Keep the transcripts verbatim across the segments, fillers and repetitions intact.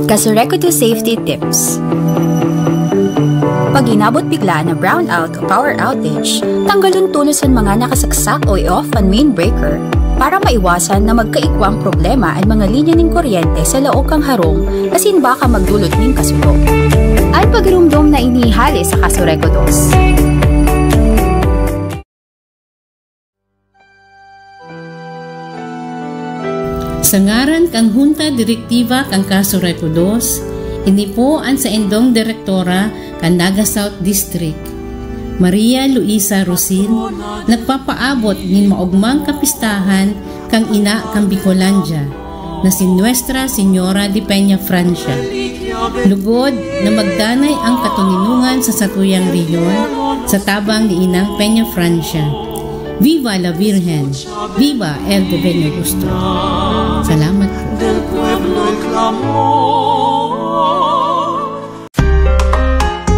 Kasureku two Safety Tips. Pag inabot bigla na brownout o power outage, tanggalon tolos an mga nakasaksak o i-off an main breaker para maiwasan na magkaikwang problema an mga linya nin kuryente sa laog kan harong asin baka magdolot nin kasulo. An pagiromdom na ini hale sa Kasureku dos. Sa ngaran kan Junta Direktiba kan Kasureku dos, ini po an saindong direktora kan Naga South District, Maria Luisa Rosin, nagpapaabot nin maogmang kapistahan kan ina kan Bicolandia, na si Nuestra Señora de Peña Francia. Lugod na magdanay an katoninongan sa satuyang rehiyon sa tabang ni Inang Peña Francia. Viva la Virgen! Viva el Divino Rostro! Salamat po.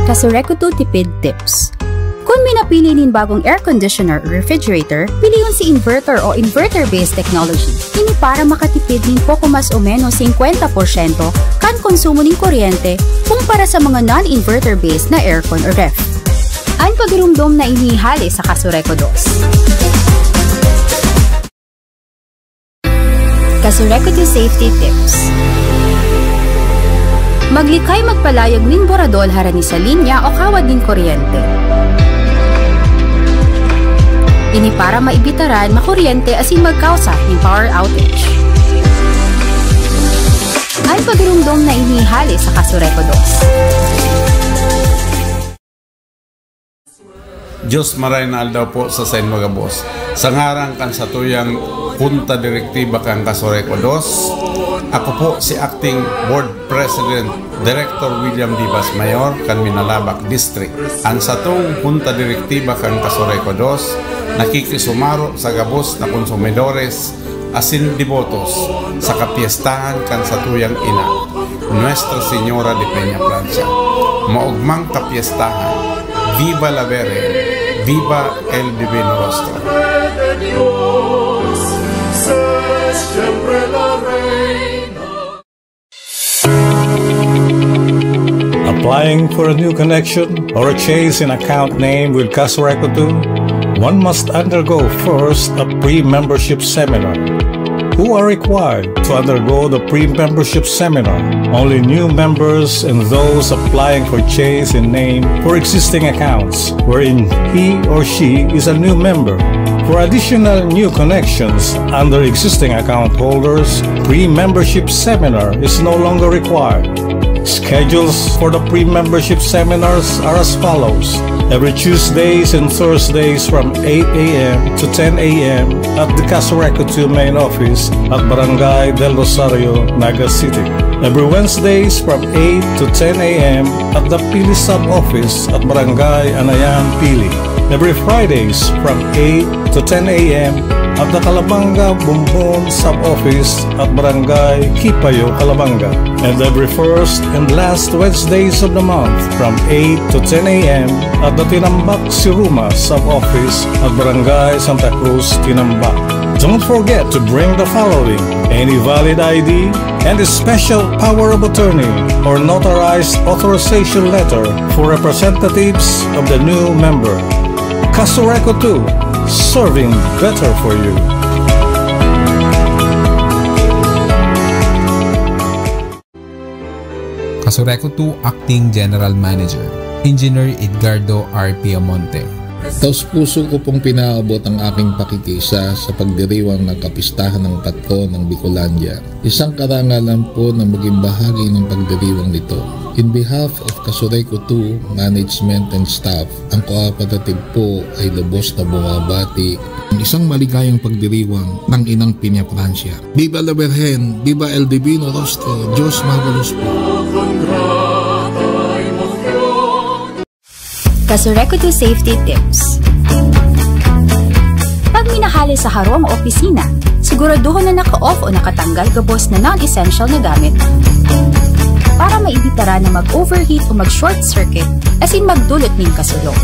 Kasureku two Tipid Tips. Kun may napili nin bagong air conditioner o refrigerator, pilion si inverter o inverter-based technology. Ini para makatipid nin poko mas o menos singkwenta porsyento kan konsumo nin kuryente kumpara sa mga non-inverter-based na aircon o ref. An pagiromdom na ini hale sa Kasureku dos. Kasureku two Safety Tips. Maglikay magpalayag nin boradol harani sa linya o kawad nin kuryente. Ini para maibitaran makuryente asin magkausa nin power outage. An pagiromdom na ini hale sa Kasureku dos. Diyos maray na aldaw po sa sainmo gabos. Sa ngaran kan satuyang Junta Direktiba kan Kasureku dos, ako po si Acting Board President Director William Vivas Mayor kan Minalabac District. An satong Junta Direktiba kan Kasureku dos nakikisumaro sa gabos na konsumidores asin debotos sa kapyestahan kan satuyang ina, Nuestra Señora de Peña Francia. Maogmang kapyestahan! Viva la Virgen! Viva el Divino Rostro! Applying for a new connection or a change in account name with Kasureku two, one must undergo first a pre-membership seminar. Who are required to undergo the pre-membership seminar? Only new members and those applying for change in name for existing accounts wherein he or she is a new member. For additional new connections under existing account holders, pre-membership seminar is no longer required. Schedules for the pre-membership seminars are as follows. Every Tuesdays and Thursdays from eight a m to ten a m at the Kasureku two main office at Barangay Del Rosario, Naga City. Every Wednesdays from eight to ten a m at the Pili Sub-Office at Barangay Anayan, Pili. Every Fridays from eight to ten a m at the Calabanga Bumbon Sub-Office at Barangay Kipayo, Calabanga. And every first and last Wednesdays of the month from eight to ten a m at the Tinambac Siruma Sub-Office at Barangay Santa Cruz, Tinambac. Don't forget to bring the following: any valid I D and a special power of attorney or notarized authorization letter for representatives of the new member. Kasureku two, serving better for you. Kasureku two Acting General Manager, Engineer Edgardo R. Piamonte. Taos-puso ko pong pinaabot ang aking pakikiisa sa pagdiriwang ng kapistahan ng patron ng Bicolandia. Isang karangalan po na maging bahagi ng pagdiriwang nito. In behalf of Kasureku two Management and Staff, ang cooperative po ay lubos na bumabati ng isang maligayang pagdiriwang ng Inang Peña Francia. Viva la Virgen! Viva el Divino Rostro! Diyos mabalos po! Sureco two Safety Tips. Pag minahali sa harong o opisina, siguraduhon na naka-off o nakatanggal gabos na non-essential na gamit. Para maibitara na mag-overheat o mag-short circuit, asin magdulot nin kasulog.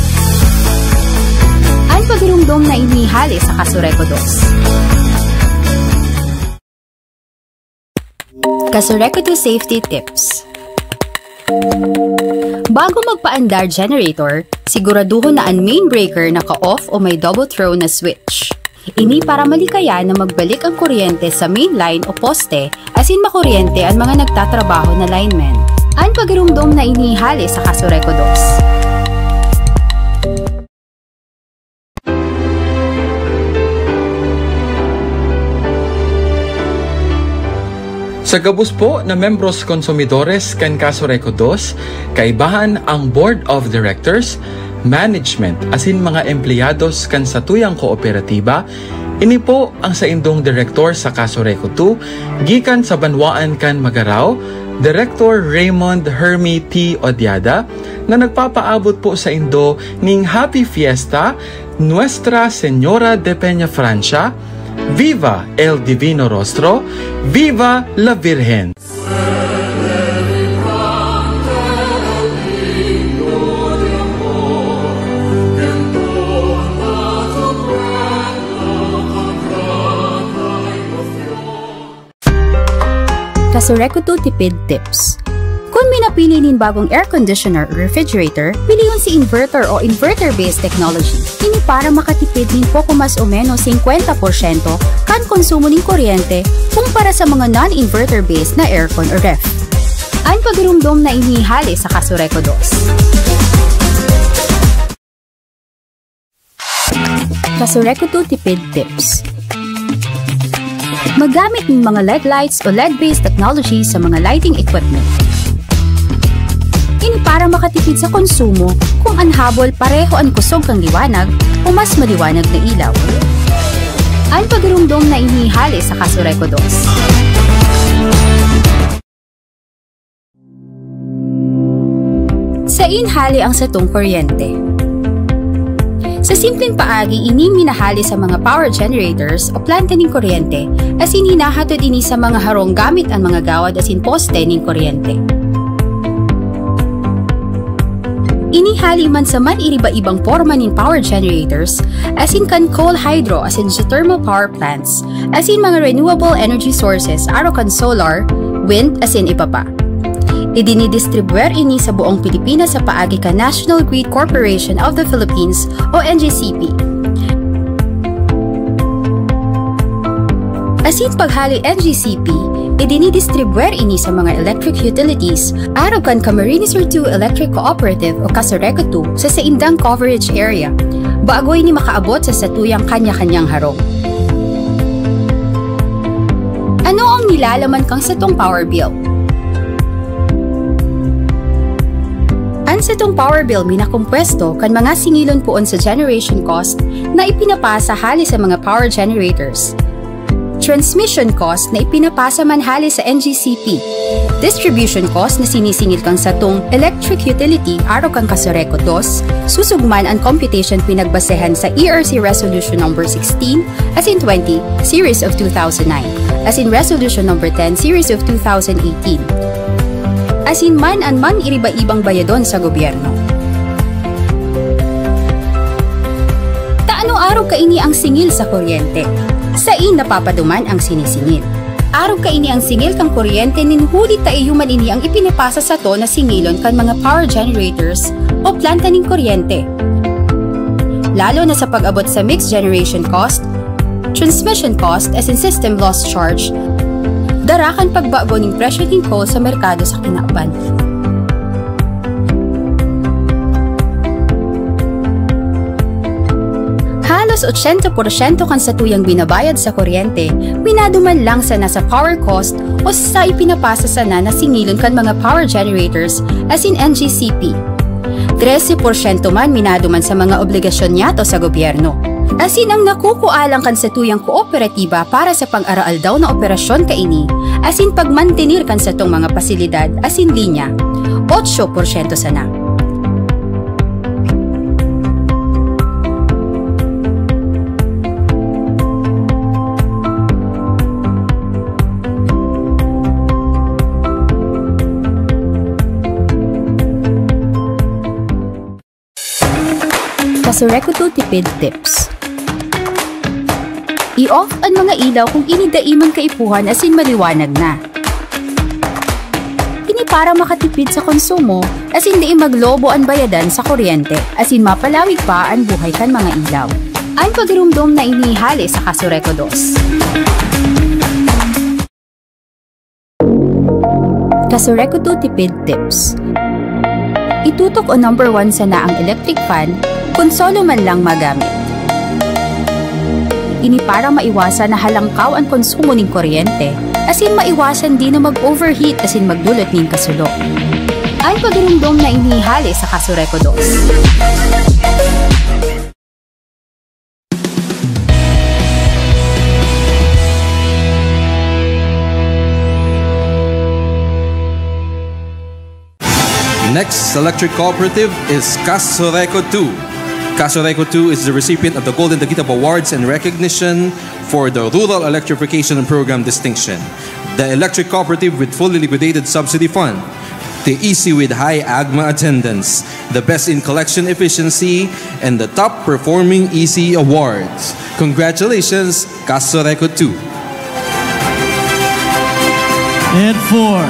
An pagirumdom na inihali sa Kasureco dos. Kasureco two Safety Tips. Bago magpaandar generator, siguraduhon na an main breaker naka-off o may double throw na switch. Ini para malikayan na magbalik ang kuryente sa main line o poste, asin makuryente an mga nagtatrabaho na linemen. An pagirumdom na inihali sa Kasureco dos. Sa gabos po na membros konsumidores kan Kasureco dos, kaibahan ang Board of Directors, Management, asin mga empleyados kan satuyang kooperatiba, ini po ang saindong direktor sa Kasureco two, gikan sa banwaan kan Magarao, Director Raymond Hermie T. Odiada, na nagpapaabot po saindo ning Happy Fiesta, Nuestra Señora de Peña Francia, Viva el Divino Rostro, Viva la Virgen! Kasureco two Tipid Tips. Kun minapili nin bagong air conditioner o refrigerator, pilion si inverter o inverter-based technology. Ini para makatipid nin poko mas o menos singkwenta porsyento kan konsumo nin kuryente kumpara sa mga non-inverter-based na aircon o ref. An pagirumdom na inihali sa Kasureco dos. Kasureco two Tipid Tips. Maggamit ng mga L E D lights o L E D-based technology sa mga lighting equipment. Ini para makatipid sa konsumo kung an habol pareho an kusog kan liwanag o mas maliwanag na ilaw. An pagirumdom na inihali sa Kasureco dos. Sain hale ang satong kuryente? Sa simpleng paagi, ini minahali sa mga power generators o planta nin kuryente, asin hinahatod ini sa mga harong gamit an mga gawad asin poste nin kuryente. Ini hale man sa man-iriba-ibang porma nin power generators, asin kan coal, hydro, asin geothermal power plants, asin mga renewable energy sources, arog kan solar, wind, asin iba pa. Idinidistribwer ini sa buong Pilipinas sa paagi kan National Grid Corporation of the Philippines o N G C P. Asin paghale N G C P, idinidistribwer ini sa mga electric utilities, arog kan Camarines Sur two Electric Cooperative o Kasureco two sa saindang coverage area, bago ini makaabot sa satuyang kanya-kanyang harong. Ano ang nilalaman kan satong power bill? An satong power bill minakompuesto kan mga singilon poon sa generation cost na ipinapasa hale sa mga power generators, transmission cost na ipinapasa man hale sa N G C P, distribution cost na sinisingil kan satong electric utility arog kan Kasureco dos, susog man an computation pinagbasehan sa E R C Resolution Number sixteen, asin twenty, Series of two thousand nine, asin Resolution Number ten, Series of two thousand eighteen, asin man an man-iriba-ibang bayadon sa gobyerno. Ta ano arog kaini ang singil sa kuryente? Sain napapaduman ang sinisingil? Arog kaini ang singil kan kuryente nin huli ta iyo man ini ang ipinapasa sato na singilon kan mga power generators o planta nin kuryente. Lalo na sa pag-abot sa mixed generation cost, transmission cost, asin system loss charge, dara kan pagbago nin presyo nin coal sa merkado sa kinaban. Halos ochenta porsyento kan satuyang binabayad sa kuryente, minaduman lang sana sa power cost o sa ipinapasa sana na singilon kan mga power generators asin N G C P. Trese porsyento man minaduman sa mga obligasyon niyato sa gobyerno. Asin ang nakukua lang kan satuyang kooperatiba para sa pang-araaldaw na operasyon kaini, asin pagmantener kan satong mga pasilidad asin linya, otso porsyento sana. Kasureco two Tipid Tips. I-off an mga ilaw kung ini dai man kaipuhan asin maliwanag na. Ini para makatipid sa konsumo, asin dai maglobo an bayadan sa kuryente, asin mapalawig pa an buhay kan mga ilaw. An pagirumdom na ini hale sa Kasureco dos. Kasureco two Tipid Tips. Itutok o number one sana ang electric fan kun solo man lang magamit. Ini para maiwasan na halangkaw an konsumo nin kuryente, asin maiwasan din na mag-overheat asin magdulot nin kasulo. An pagirumdom na ini hale sa Kasureco dos. Next electric cooperative is Kasureco two. Kasureco two is the recipient of the Golden Dagitap Awards and recognition for the Rural Electrification Program distinction, the electric cooperative with fully liquidated subsidy fund, the E C with high AGMA attendance, the best in collection efficiency, and the top performing E C awards. Congratulations, Kasureco two. And four,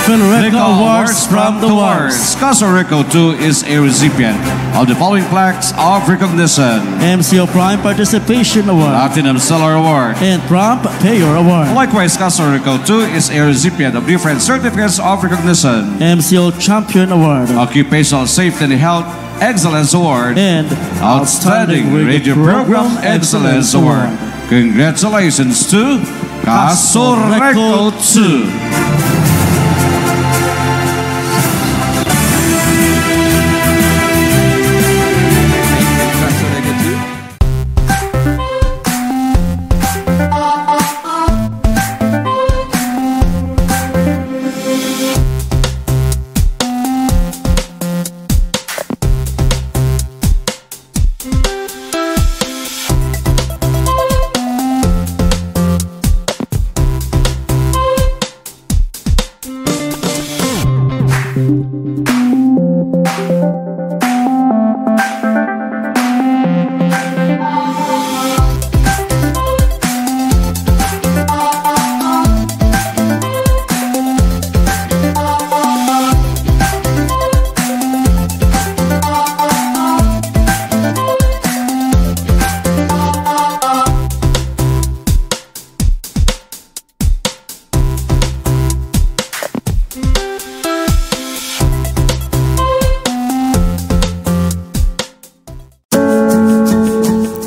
Felreco Awards from the Wars. Kasureco two is a recipient of the following plaques of recognition: M C O Prime Participation Award, Platinum Seller Award, and Prompt Payer Award. Likewise, Kasureco two is a recipient of different certificates of recognition: M C O Champion Award, Occupational Safety and Health Excellence Award, and Outstanding Radio Program Excellence Award. Congratulations to Kasureco two.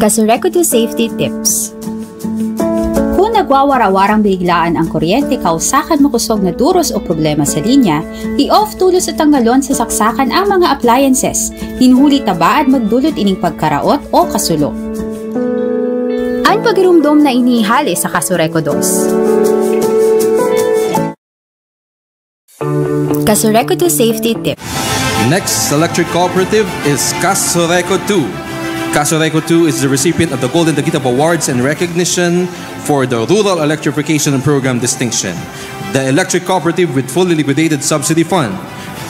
Kasureco two Safety Tips. Kun nagwawara-warang biniglaan ang kuryente kausa kan makosog na duros o problema sa linya, i-off tolos o tanggalon sa saksakan ang mga appliances, nin huli ta baad magdulot ining pagkaraot o kasulo. An pagirumdom na ini hale sa Kasureco dos. Kasureco two Safety Tip. Next electric cooperative is Kasureco two. Kasureco two is the recipient of the Golden Dagitap Awards and recognition for the Rural Electrification Program distinction, the electric cooperative with fully liquidated subsidy fund,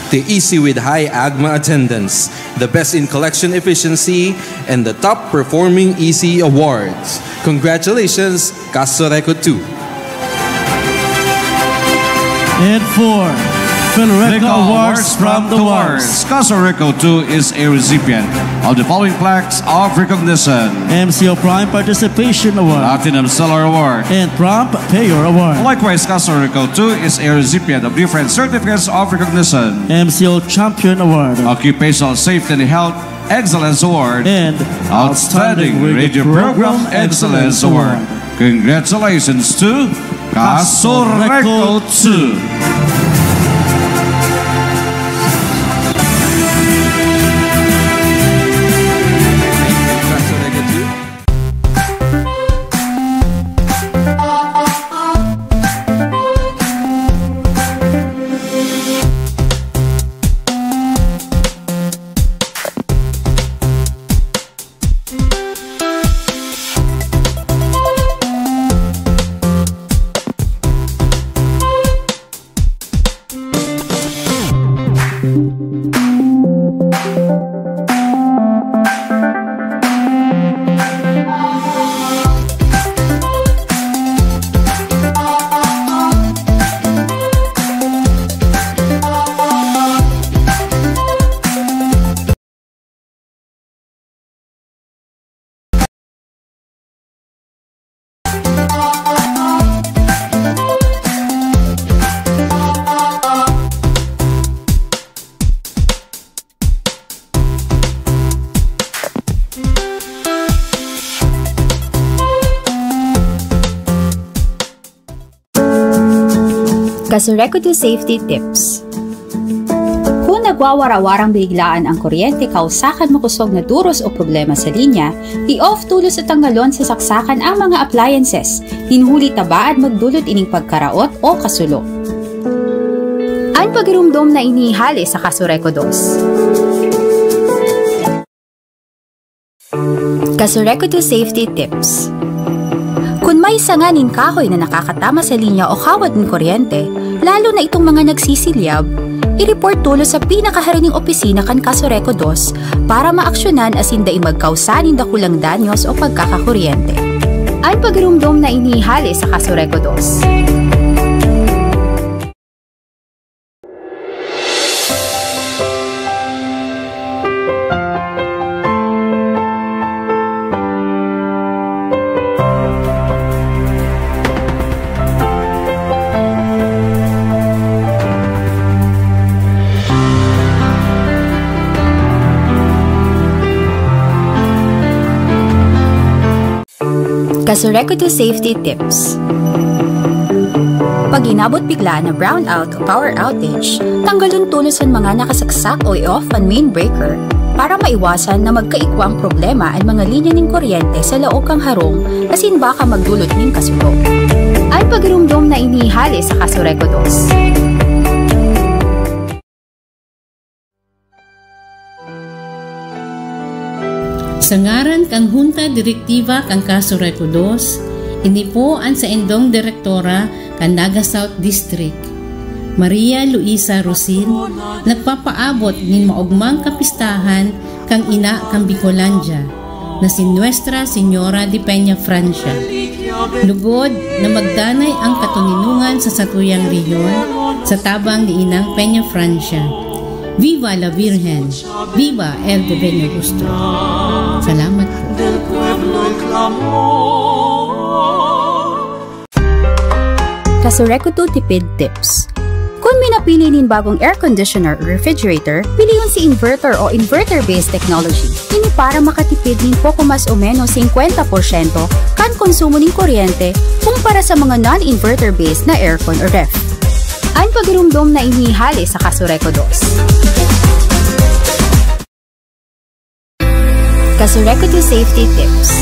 the E C with high AGMA attendance, the best in collection efficiency, and the top performing E C awards. Congratulations, Kasureco two. And four, Felreco Awards from the Wars. Kasureco two is a recipient of the following plaques of recognition: M C O Prime Participation Award, Platinum Seller Award, and Prompt Payer Award. Likewise, Kasureco two is a recipient of different certificates of recognition: M C O Champion Award, Occupational Safety and Health Excellence Award, and Outstanding Radio Program Excellence Award. Congratulations to Kasureco two. Kasureku two Safety Tips. Kung nagwawara-warang biniglaan ang kuryente kausa kan makosog na duros o problema sa linya, i-off tolos o tanggalon sa saksakan ang mga appliances, nin huli ta baad magdulot ining pagkaraot o kasulo. An pagirumdom na ini hale sa Kasureku dos. Kasureku two Safety Tips. Kun may sanga nin kahoy na nakakatama sa linya o kawad nin kuryente, lalo na itong mga nagsisilyab, i-report tolos sa pinakaharining opisina kan Kasureku dos para maaksyonan asin dai magkausa nin dakulang danyos o pagkakakuryente. An pagirumdom na ini hale sa Kasureku dos. Kasureku two Safety Tips. Pag inabot biglaan na brownout o power outage, tanggalon tolos an mga nakasaksak o i-off an main breaker para maiwasan na magkaigwang problema an mga linya nin kuryente sa laog kan harong asin baka magdulot nin kasulo. An pagirumdom na ini hale sa Kasureku dos. Sa ngaran kan Junta Direktiba kan Kasureku dos, ini po an saindong direktora kan Naga South District, Maria Luisa Rosin, nagpapaabot nin maogmang kapistahan kan ina kan Bicolandia, na si Nuestra Señora de Peña Francia. Lugod na magdanay ang katoninongan sa satuyang rehiyon sa tabang ni Inang Peña Francia. Viva la Virgen! Viva el Divino Rostro! Salamat po. Kasureku two Tipid Tips. Kun minapili nin bagong air conditioner o refrigerator, pilion si inverter o inverter-based technology. Ini para makatipid nin poko mas o menos singkwenta porsyento kan konsumo nin kuryente kumpara sa mga non-inverter-based na aircon o ref. An pagirumdom na ini hale sa Kasureku dos. Kasureku two Safety Tips.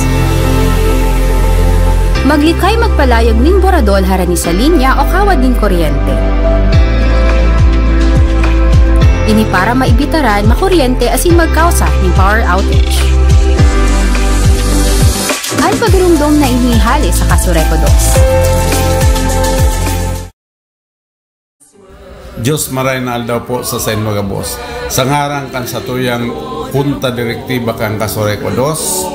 Maglikay magpalayog nin boradol harani sa linya o kawad nin kuryente. Ini para maibitaran makuryente asin magkausa nin power outage. An pagirumdom na ini hale sa Kasureku dos. Diyos maray na aldaw po sa saindong gabos. Sa ngaran kan satuyang Junta Direktiba kan Kasureku dos,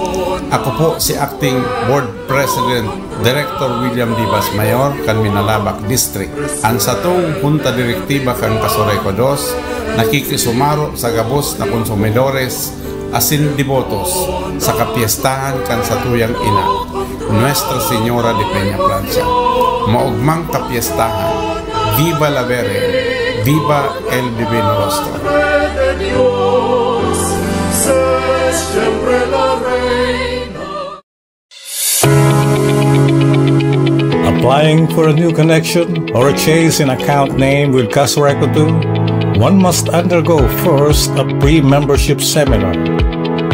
ako po si Acting Board President Director William Divas Mayor kan Minalabac District. An satong Junta Direktiba kan Kasureku dos nakikisumaro sa gabos na konsumidores asin debotos sa kapyestahan kan satuyang ina, Nuestra Señora de Peña Francia. Maogmang kapyestahan! Viva la Virgen! Viva el Divino Rostro! Applying for a new connection or a change in account name with Kasureku two, one must undergo first a pre-membership seminar.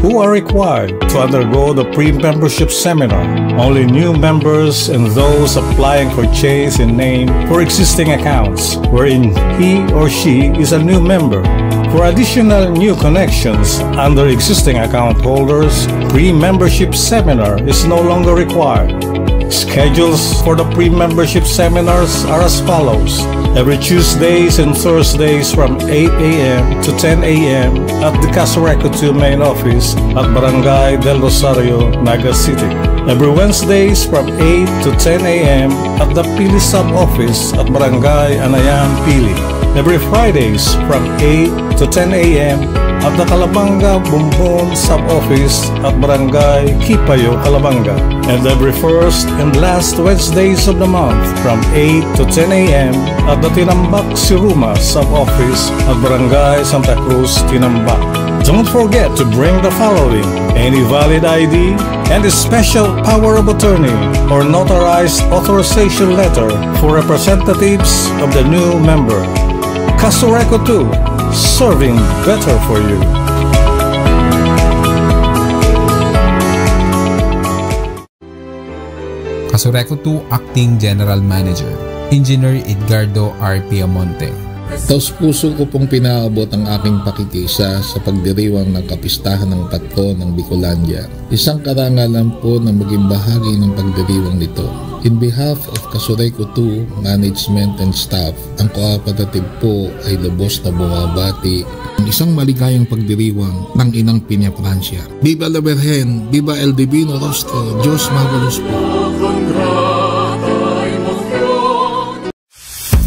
Who are required to undergo the pre-membership seminar? Only new members and those applying for change in name for existing accounts wherein he or she is a new member. For additional new connections under existing account holders, pre-membership seminar is no longer required. Schedules for the pre-membership seminars are as follows. Every Tuesdays and Thursdays from eight a m to ten a m at the Kasureku two main office at Barangay Del Rosario, Naga City. Every Wednesdays from eight to ten a m at the Pili Sub-Office at Barangay Anayan, Pili. Every Fridays from eight to ten a m at the Calabanga Bumbon Sub-Office at Barangay Kipayo, Calabanga. And every first and last Wednesdays of the month from eight to ten a m at the Tinambac Siruma Sub-Office at Barangay Santa Cruz, Tinambac. Don't forget to bring the following: any valid I D and a special power of attorney or notarized authorization letter for representatives of the new member. Kasureku two, serving better for you. Kasureku two Acting General Manager, Engineer Edgardo R. Piamonte. Taos-puso ko pong pinaabot ang aking pakikiisa sa pagdiriwang ng Kapistahan ng Patron ng Bicolandia. Isang karangalan po na maging bahagi ng pagdiriwang nito. In behalf of Kasureku two Management and Staff, ang cooperative po ay lubos na bumabati ng isang maligayang pagdiriwang ng Inang Peña Francia. Viva la Virgen! Viva el Divino Rostro! Diyos mabalos po!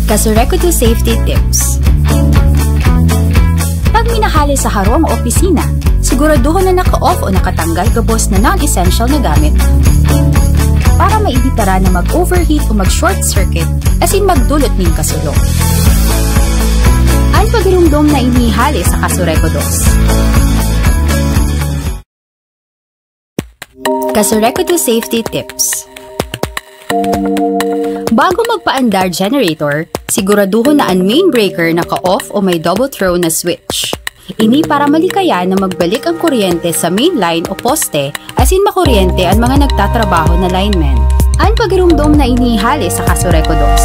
Kasureku two Safety Tips. Pag minahali sa harong o opisina, siguraduhon na naka-off o nakatanggal gabos na non-essential na gamit para maibitara na mag-overheat o mag-short circuit asin magdulot nin kasulok. An pagiromdom na inihali sa Kasureku dos. Kasureku two Safety Tips. Bago magpaandar generator, siguraduhon na an main breaker naka-off o may double throw na switch. Ini para malikayan na magbalik ang kuryente sa main line o poste asin makuryente an mga nagtatrabaho na linemen. An pagiromdom na inihali sa Kasureku dos.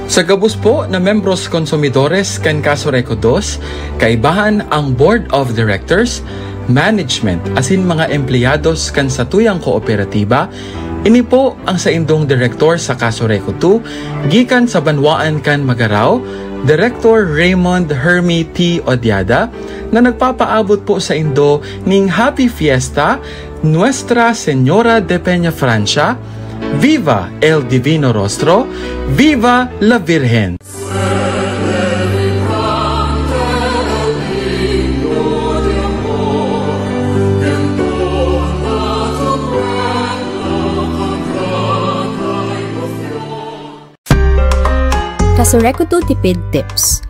Sa gabos po na membros konsumidores kan Kasureku dos, kaibahan ang Board of Directors, Management asin mga empleyados kan satuyang kooperatiba, ini po ang saindong direktor sa Kasureku two, gikan sa banwaan kan Magarao, Direktor Raymond Hermie T. Odiada, na nagpapaabot po saindo ning Happy Fiesta, Nuestra Señora de Peñafrancia, Viva el Divino Rostro, Viva la Virgen! Kasureku two Tipid Tips.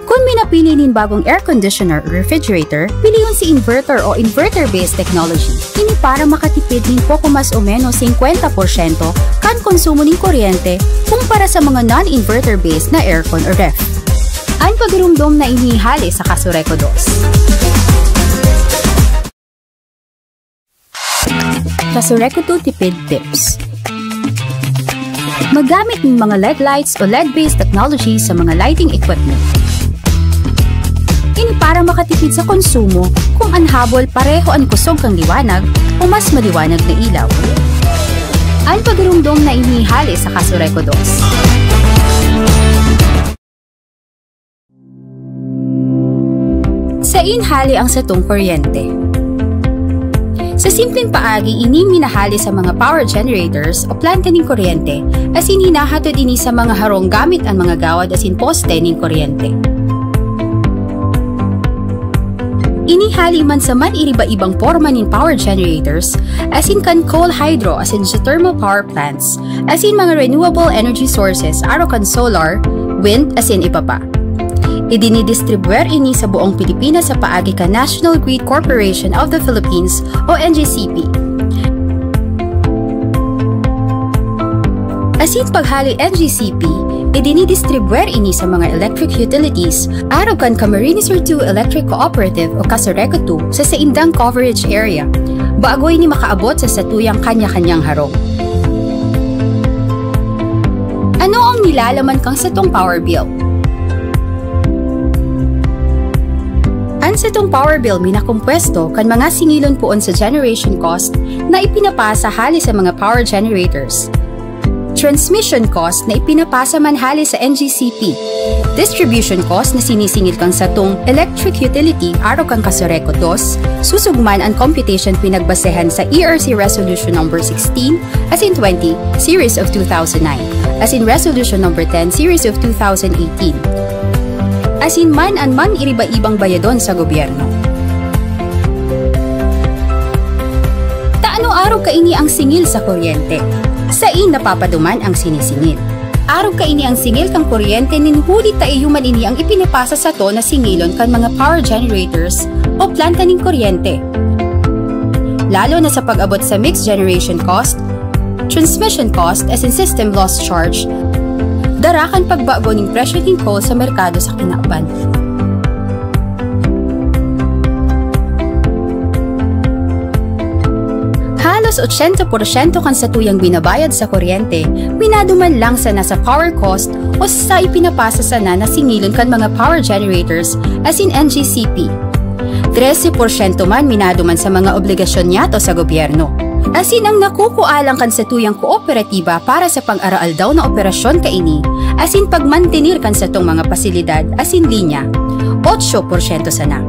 Kun minapili nin bagong air conditioner o refrigerator, pilion si inverter o inverter-based technology. Ini para makatipid nin poko mas o menos singkwenta porsyento kan konsumo nin kuryente kumpara sa mga non-inverter-based na aircon o ref. An pagiromdom na inihali sa Kasureku dos. Kasureku two Tipid Tips. Maggamit ng mga L E D lights o L E D-based technology sa mga lighting equipment. Ini para makatipid sa konsumo kung an habol pareho an kusog kan liwanag o mas maliwanag na ilaw. An pagiromdom na inihali sa Kasureku dos. Sain hali ang satong kuryente? Sa simpleng paagi, ini minahali sa mga power generators o planta nin kuryente, asin hinahatod ini sa mga harong gamit an mga gawad asin poste nin kuryente. Ini hali man sa man iriba-ibang porma nin power generators, asin kan coal, hydro, asin geothermal power plants, asin mga renewable energy sources, arog kan solar, wind, asin iba pa. Idinidistribwer ini sa buong Pilipinas sa paagi kan National Grid Corporation of the Philippines o N G C P. Asin paghali N G C P, idinidistribwer ini sa mga electric utilities, arog kan Camarines Sur two Electric Cooperative o Kasureku two sa saindang coverage area, bago ini makaabot sa satuyang kanya-kanyang harong. Ano ang nilalaman kan satong power bill? An satong power bill minakompuesto kan mga singilon poon sa generation cost na ipinapasa hali sa mga power generators, transmission cost na ipinapasa man hali sa N G C P, distribution cost na sinisingil kan satong electric utility arog kan Kasureku dos, susog man an computation pinagbasehan sa E R C Resolution Number sixteen asin twenty, Series of two thousand nine, asin Resolution Number ten, Series of two thousand eighteen, asin man an man iriba-ibang bayadon sa gobyerno. Ta ano arog kaini ang singil sa kuryente? Sain napapaduman ang sinisingil. Arog kaini ang singil kan kuryente nin huli ta iyo man ini ang ipinapasa sato na singilon kan mga power generators o planta nin kuryente. Lalo na sa pag-abot sa mixed generation cost, transmission cost asin system loss charge, dara kan pagbago nin presyo nin coal sa merkado sa kinaban. Halos ochenta porsyento kan satuyang binabayad sa kuryente, minaduman lang sana sa power cost o sa ipinapasa sana na singilon kan mga power generators asin N G C P. Trese porsyento man minaduman sa mga obligasyon niyato sa gobyerno. Asin ang nakukua lang kan satuyang kooperatiba para sa pang-araaldaw na operasyon kaini, asin pagmantener kan satong mga pasilidad asin linya, otso porsyento sana.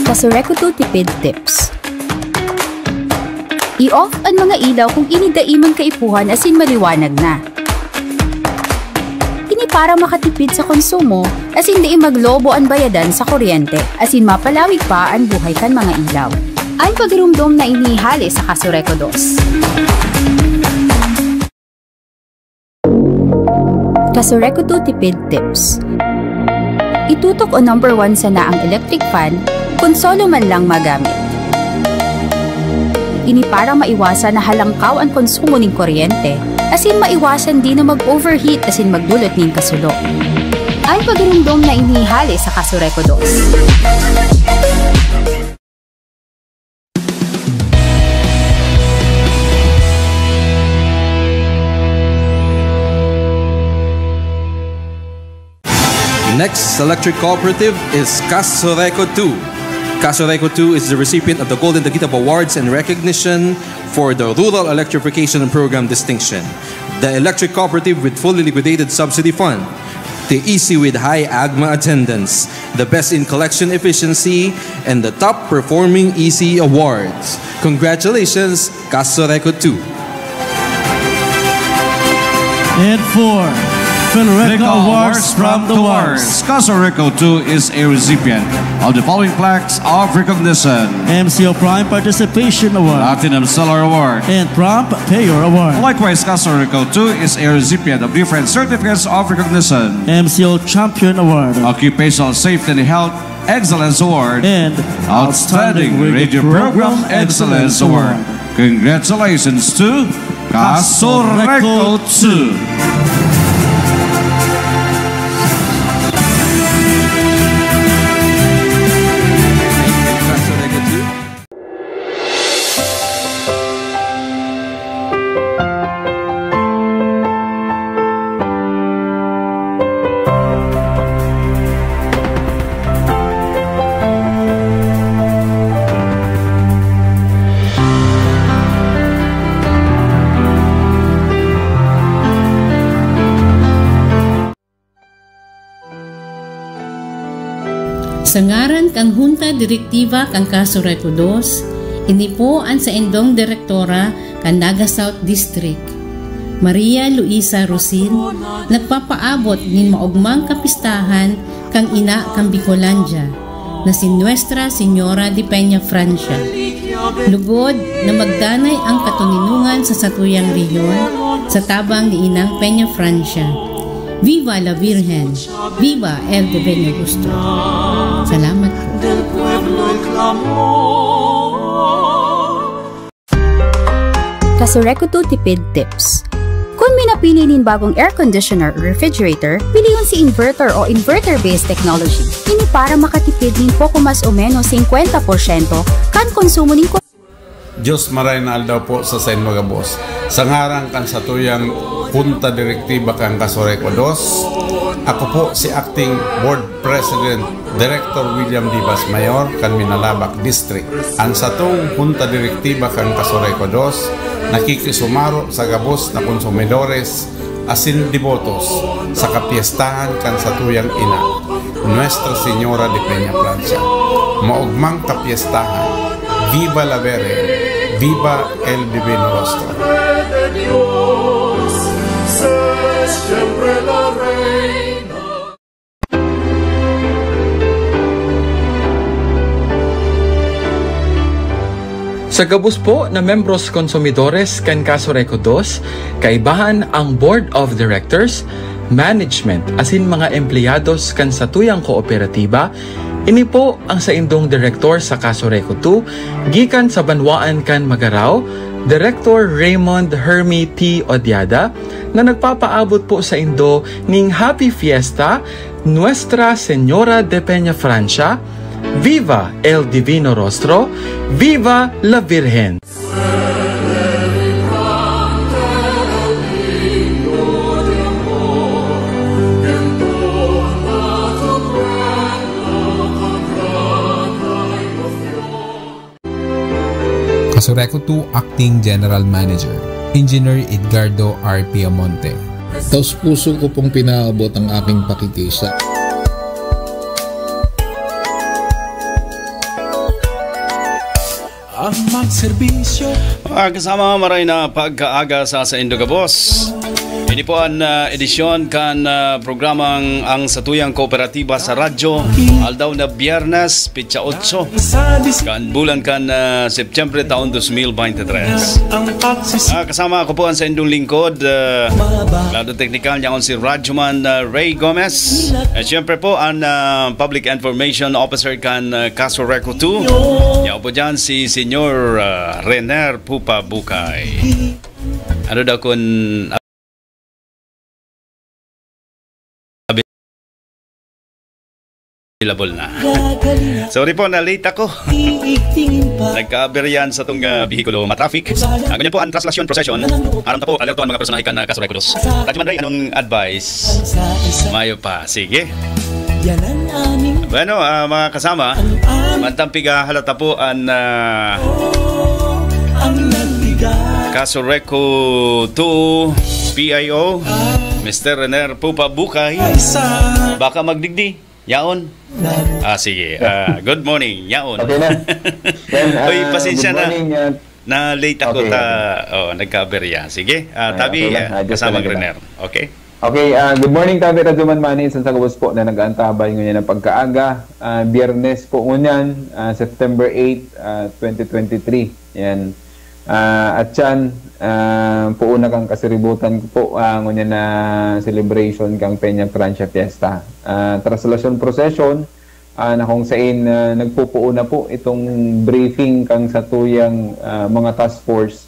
Kasureku two Tipid Tips. I-off an mga ilaw kung ini dai man kaipuhan asin maliwanag na. Ini para makatipid sa konsumo, asin dai maglobo an bayadan sa kuryente, asin mapalawig pa an buhay kan mga ilaw. An pagirumdom na ini hale sa Kasureku dos. Kasureku two Tipid Tips. Itutok o number one sana ang electric fan kun solo man lang magamit. Ini para maiwasan na halangkaw an konsumo nin kuryente, asin maiwasan din na mag-overheat asin magdulot nin kasulo. An pagirumdom na ini hale sa Kasureku dos. Next electric cooperative is Kasureku two. Kasureku two is the recipient of the Golden Dagitap Awards and recognition for the Rural Electrification Program distinction. The electric cooperative with fully liquidated subsidy fund. The E C with high AGMA attendance, the best in collection efficiency, and the top performing E C awards. Congratulations, Kasureku two. And four, Fil Recca Awards from the Wars. Kasureku two is a recipient of the following plaques of recognition: M C O Prime Participation Award, Platinum Seller Award, and Prompt Payer Award. Likewise, Kasureku two is a recipient of different certificates of recognition: M C O Champion Award, Occupational Safety and Health Excellence Award, and Outstanding Radio Program Excellence Award. Congratulations to Kasureku two. Sa ngaran kan Junta Direktiba kan Kasureku dos, ini po an saindong direktora kan Naga South District, Maria Luisa Rosin, nagpapaabot nin maogmang kapistahan kan ina kan Bicolandia, na si Nuestra Señora de Peña Francia. Lugod na magdanay ang katoninongan sa satuyang rehiyon sa tabang ni Inang Peña Francia. Viva la Virgen! Viva el Divino Gusto! Salamat po. Kasureku two Tipid Tips. Kun minapili nin bagong air conditioner o refrigerator, pilion si inverter o inverter-based technology. Ini para makatipid nin poko mas o menos singkwenta porsyento kan konsumo nin ku- Diyos maray na aldaw po sa sain mga boss. Sa ngaran kan satuyang Junta Direktiba kan Kasureku dos, ako po si Acting Board President Director William Divas Mayor kan Minalabac District. An satong Junta Direktiba kan Kasureku dos nakikisumaro sa gabos na konsumidores asin debotos sa kapyestahan kan satuyang ina, Nuestra Señora de Peña Francia. Maogmang kapyestahan! Viva la Virgen! Viva el Divino Rostro. Madre de Dios, sé siempre la reina. Sa gabos po na membros konsumidores kan Casureco dos, kaibahan ang Board of Directors, Management asin mga empleyados kan satuyang kooperatiba, ini po ang saindong direktor sa Casureco two, gikan sa banwaan kan Magarao, Director Raymond Hermie T. Odiada, na nagpapaabot po saindo ning Happy Fiesta, Nuestra Señora de Peña Francia, Viva el Divino Rostro, Viva la Virgen! Casureco two Acting General Manager, Engineer Edgardo R. Piamonte. Taos puso ko pong pinaabot ang aking pakikisa. Ang magserbisyo. Mga kasama, maray na pagkaaga sa saindo gabos. Ini po an ah, edisyon kan ah, programang Ang Satuyang Kooperatiba sa Radyo, aldaw na Biyernes, petsa otso, kan bulan kan ah, Setyembre taon dos mil beintitres. Ang pagsis- Ah, kasama ako po ang saindong lingkod, ah, lado teknikal niya si Radyoman ah, Ray Gomez. At syempre po, ang ah, Public Information Officer kan ah, Casureco two. Yaw po dyan si Senyor ah, Rener Pupa Bukay. Ano daw kun available na? Sorry po, na-late ako. Nagka-aberya an satong ah, bihikulo, ma-traffic. Ah, ngunyan po ang traslasyon procession. Aram ta po, alerto ang mga personahe kan ah, Casureco dos. Radyoman Ray, anong advice? Mayo pa. Sige. Bueno, ah, mga kasama, mantang pigahalata po an ah, Casureco two P I O, Mister Rener Pupa Bukay. Baka magdigdi. Yaon. Ah, sige. Ah, good morning. Yaon. Okay na. Yan, Uy, ah, pasensya good na. Morning, ah, Na-late ako Okay, ta, oh, nagka-aberya. Sige, ah, Ah, tabi, okay lang. ah, Adjust kasama talaga. Rener. Okay? Okay, ah, good morning, Tabi Radyoman Manny. Sa gabos po na nag-aantabay ngayon ng pagkaaga. Ah, Biyernes po ngunyan, ah, September eight, ah, twenty twenty-three. Yan. Ah, at yan, ah, puuna kang kasiributan ko po, ah, ngunyan na celebration kang Peña Francia Fiesta. Ah, traslasyon procession, ah, na kung sain, ah, nagpupuuna po itong briefing kang satuyang, ah, mga task force,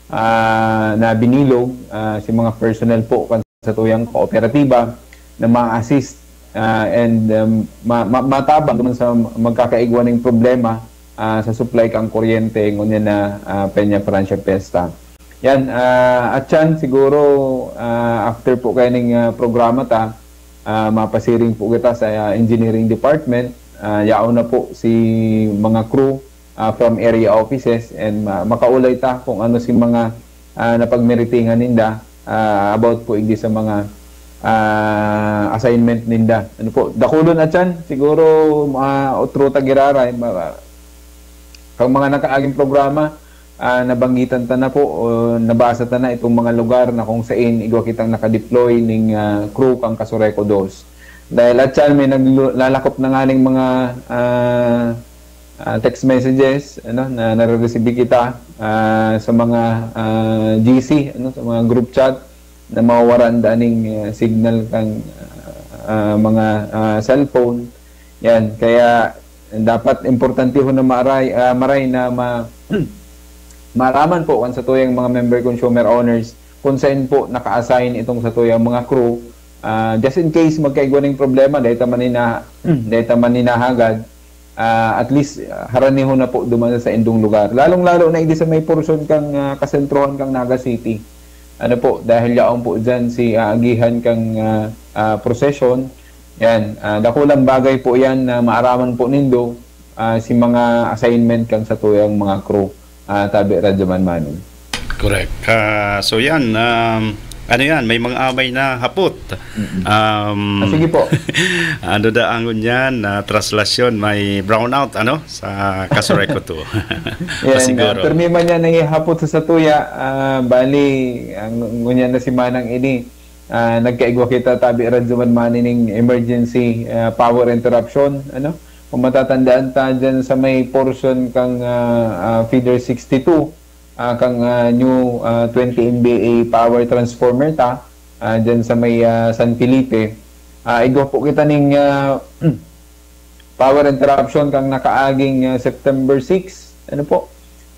ah, na binilog, ah, si mga personnel po kan satuyang kooperatiba na ma-assist, ah, and, um, ma- ma- matabang naman sa magkakaigwa ning problema, ah, sa supply kang kuryente ngunyan na, ah, Peña Francia Fiesta. Yan, ah, at yan siguro, ah, after po kaining ah, programa ta, ah, mapasiring po kita sa ah, engineering department. Ah, yaon na po si mga crew ah, from area offices and ma- makaulay ta kung ano si mga ah, napagmeritingan ninda ah, about po igdi sa mga ah, assignment ninda. Ano po, dakulon at yan, siguro ah, otro ta giraray, ma- kang mga nakaaging programa, ah, nabanggitan ta na po o nabasa ta na itong mga lugar na kung sain igwa kitang nakadeploy ning ah, crew kang Casureco dos. Dahil at yan, may naglalakop na nga ning mga ah, ah, text messages ano, na nare-receive kita ah, sa mga ah, G C, ano, sa mga group chat na mawawaran daning ah, signal kang ah, mga ah, cellphone. Yan, kaya dapat importantehon na maray, ah, maray na ma- maaraman po kan satuyang mga member consumer owners kung saan po naka-assign itong satuyang mga crew. Ah, just in case magkaigwa ning problema, dahil ta man ina, dahil ta man inahagad, ah, at least ah, haranihon na po duman sa indong lugar. Lalong-lalo na hindi sa may portion kang ah, kasentrohan kang Naga City. Ano po, dahil yaon po dyan si aagihan kang ah, ah, procession. Yan, ah, dakulang bagay po yan na maaraman po nindo ah, si mga assignment kang satuyang mga crew, ah, tabi Radyoman Manny. Correct. Ah, so yan, um, Ano yan? May mga amay na hapot. Mm-mm. Um, Ah, sige po. Ano da ang ngunyan na traslasyon? May brownout, ano? Sa Kasuray ko to. Yan, Pasiguro. Ah, permi man yan nahihapot sa satuya. Ah, bali, ang ngunyan na semana ini, ah, nagkaigwa kita, tabi, Radyo Manmani, ning emergency ah, power interruption. Ano? Kung matatandaan ta dyan sa may portion kang ah, ah, feeder sixty-two, ah, kang ah, new ah, twenty M V A power transformer ta, ah, dyan sa may ah, San Felipe. Ah, igwa po kita ning ah, power interruption kang nakaaging ah, September six. Ano po?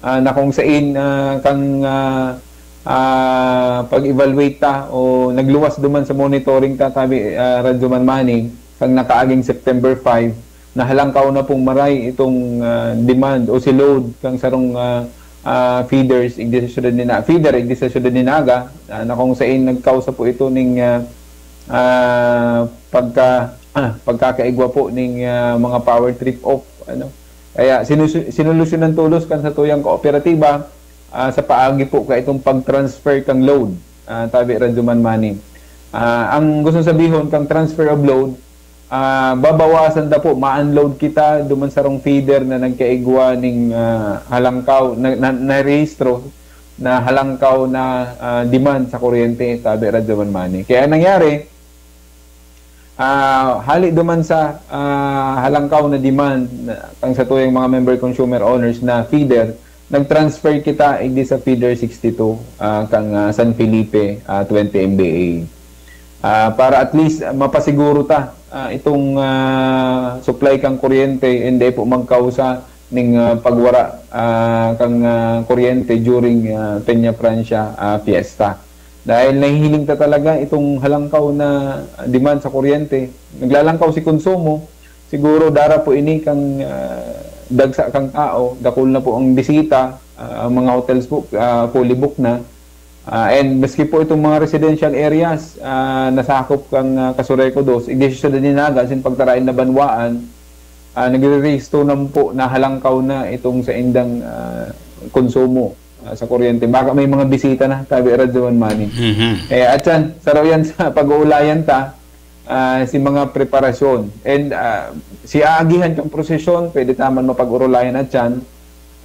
Ah, na kung sain ah, kang ah, ah, pag-evaluate ta o nagluwas duman sa monitoring ta, tabi, ah, Radyo Manmani, kang nakaaging September five, nahalangkaw na pong maray itong ah, demand o si load kang sarong ah, ah, feeders, igdi sa syudad ni Na-, feeder, igdi sa syudad ni Naga, ah, na kung sain nagkausa po ito ning ah, ah, pagka ah, pagkakaigwa po ning ah, mga power trip off, ano. Kaya sinusu- sinolusyonan tolos kan satuyang kooperatiba ah, sa paagi po ka itong pag-transfer kang load, ah, tabi, Radyo Manmani. Ah, ang gusto sabihon kang transfer of load, ah, babawasan ta po, ma-unload kita duman sarong feeder na nagkaigwa ning ah, halangkaw, na, na, narehistro na halangkaw na ah, demand sa kuryente, tabi, Radyo Manmani. Kaya nangyari, ah, hali duman sa ah, halangkaw na demand na, kang satuyang mga member consumer owners na feeder, nag-transfer kita igdi sa feeder sixty-two ah, kang ah, San Felipe ah, twenty M V A. Ah, para at least ah, mapasiguro ta ah, itong ah, supply kang kuryente, hindi po magkausa ning ah, pagwara ah, kang ah, kuryente during ah, Peña Francia ah, Fiesta. Dahil nahihiling ta talaga itong halangkaw na demand sa kuryente. Naglalangkaw si konsumo, siguro dara po ini kang ah, dagsa kang tao, dakul na po ang bisita, ah, ang mga hotels po ah, fully booked na. Ah, and maski po itong mga residential areas ah, nasakop kang ah, Kasureco dos, igdi sa syudad ni Naga, sin pagtarain na banwaan, ah, nagre-register na po na halangkaw na itong sa indang ah, konsumo ah, sa kuryente. Baka may mga bisita na, tabi, Radyo Manmani. Mhm. Eh, at yan, saro yan sa pag-uulayan ta, ah, si mga preparasyon. And ah, si aagihan kang prosesyon, pwede ta man mapag-urulayan at yan.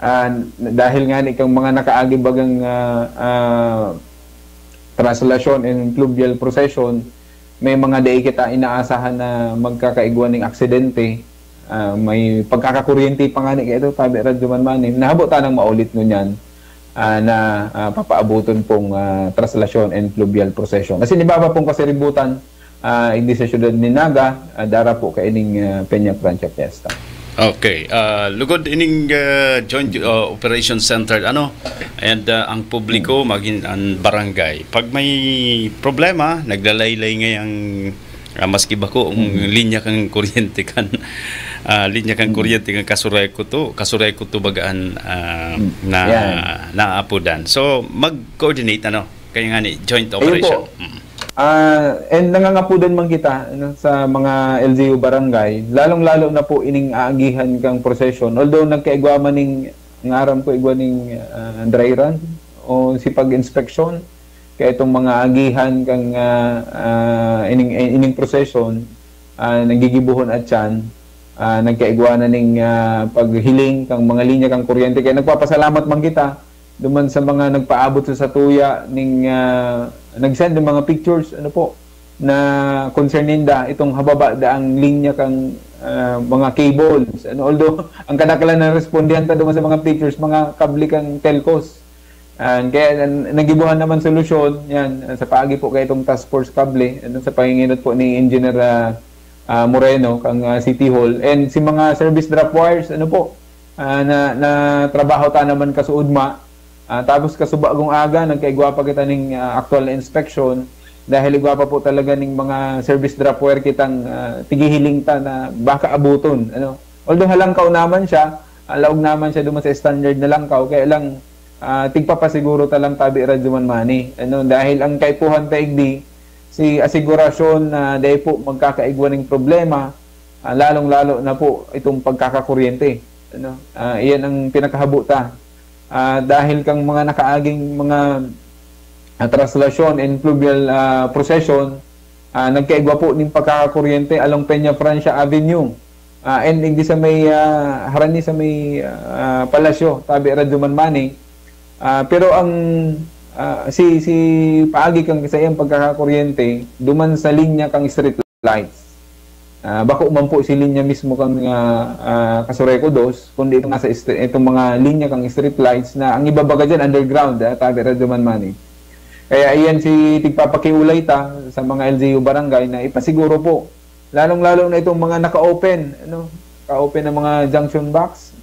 Ah, dahil nga ni kang mga nakaagi bagang ah, ah, traslasyon and fluvial procession, may mga dai kita inaasahan na magkakaigwa ning aksidente. Ah, may pagkakakuryente pa nga ni kaito, tabi, Radyo Manmani. Nahabo tanang maulit ngunyan ah, na ah, papaabuton pong ah, traslasyon and fluvial procession. Kasi ni Baba pong kasiributan, ah, hindi sa syudad ni Naga, ah, dara po kaining ah, Peña Francia Fiesta. Okay. Ah, lugod ining ah, Joint ah, Operation Center, ano, and ah, ang publiko, magin ang barangay. Pag may problema, naglalaylay ngay ang ah, maski bako ang linya kang kuryente kan ah, linya kang kuryente kan Kasureco to, Kasureco to bagaan ah, Mm. na Yan. naapodan. So mag-coordinate, ano, kaya nga ni joint Ayun operation. po. Mm. Ah, and nangangapodan man kita, ano, sa mga L G U barangay, lalong-lalo na po ining aagihan kang procession. Although nagkaigwa man ning, ang aram ko, igwa ning ah, dry run o si pag-inspeksyon, kaya itong mga agihan kang ah, ah, ining, ining procession, ah, nagigibuhon at yan, ah, nagkaigwa na ning ah, paghiling kang mga linya kang kuryente. Kaya nagpapasalamat man kita duman sa mga nagpaabot sa satuya ning ah, nag-send ng mga pictures, ano po, na concern ninda itong hababa daang linya kang ah, mga cables. Ano, although ang kadakalan ng respondyanta duman sa mga pictures, mga kable kang telcos. And kaya nan- nagibuhan naman solusyon yan sa paagi po kay itong task force kable, ano, sa panginginot po ni Engineer ah, ah, Moreno kang ah, City Hall, and si mga service drop wires, ano po, ah, na, na trabaho ta naman kasuudma. Ah, tapos kasubagong aga, nagkaigwa pa kita ning ah, aktual na inspeksyon dahil igwa pa po talaga ning mga service drop wire kitang ah, tigihiling ta na baka abuton, ano. Although halangkaw naman siya, ah, laog naman siya duman sa standard na langkaw, kaya lang ah, tigpapasiguro ta lang tabi, Radyo Manmani. Ano, dahil ang kaipuhan ta igdi, si asigurasyon na dai po magkakaigwa ning problema, ah, lalong-lalo na po itong pagkakakuryente. Ano, ah, iyan ang pinakahabo ta. Ah, dahil kang mga nakaaging mga ah, Traslasyon and Fluvial, ah, Procession, ah, nagkaigwa po ning pagkakakuryente along Peña Francia Avenue. Ah, and digdi sa may, ah, harani sa may, ah, palasyo, tabi Radyo Manmani. Ah, pero ang, ah, si, si paagi kan saiyang pagkakakuryente, duman sa linya kan street lights. Ah, bako man po si linya mismo kan, ah, ah, Casureco dos, kundi itong nasa est-, itong mga linya kan street lights na ang iba baga diyan underground, ah, tabi Radyo Manmani. Kaya iyan si tigpapakiulay ta sa mga L G U barangay na ipasiguro po, lalong-lalo na itong mga naka-open, ano, naka-open na mga junction box,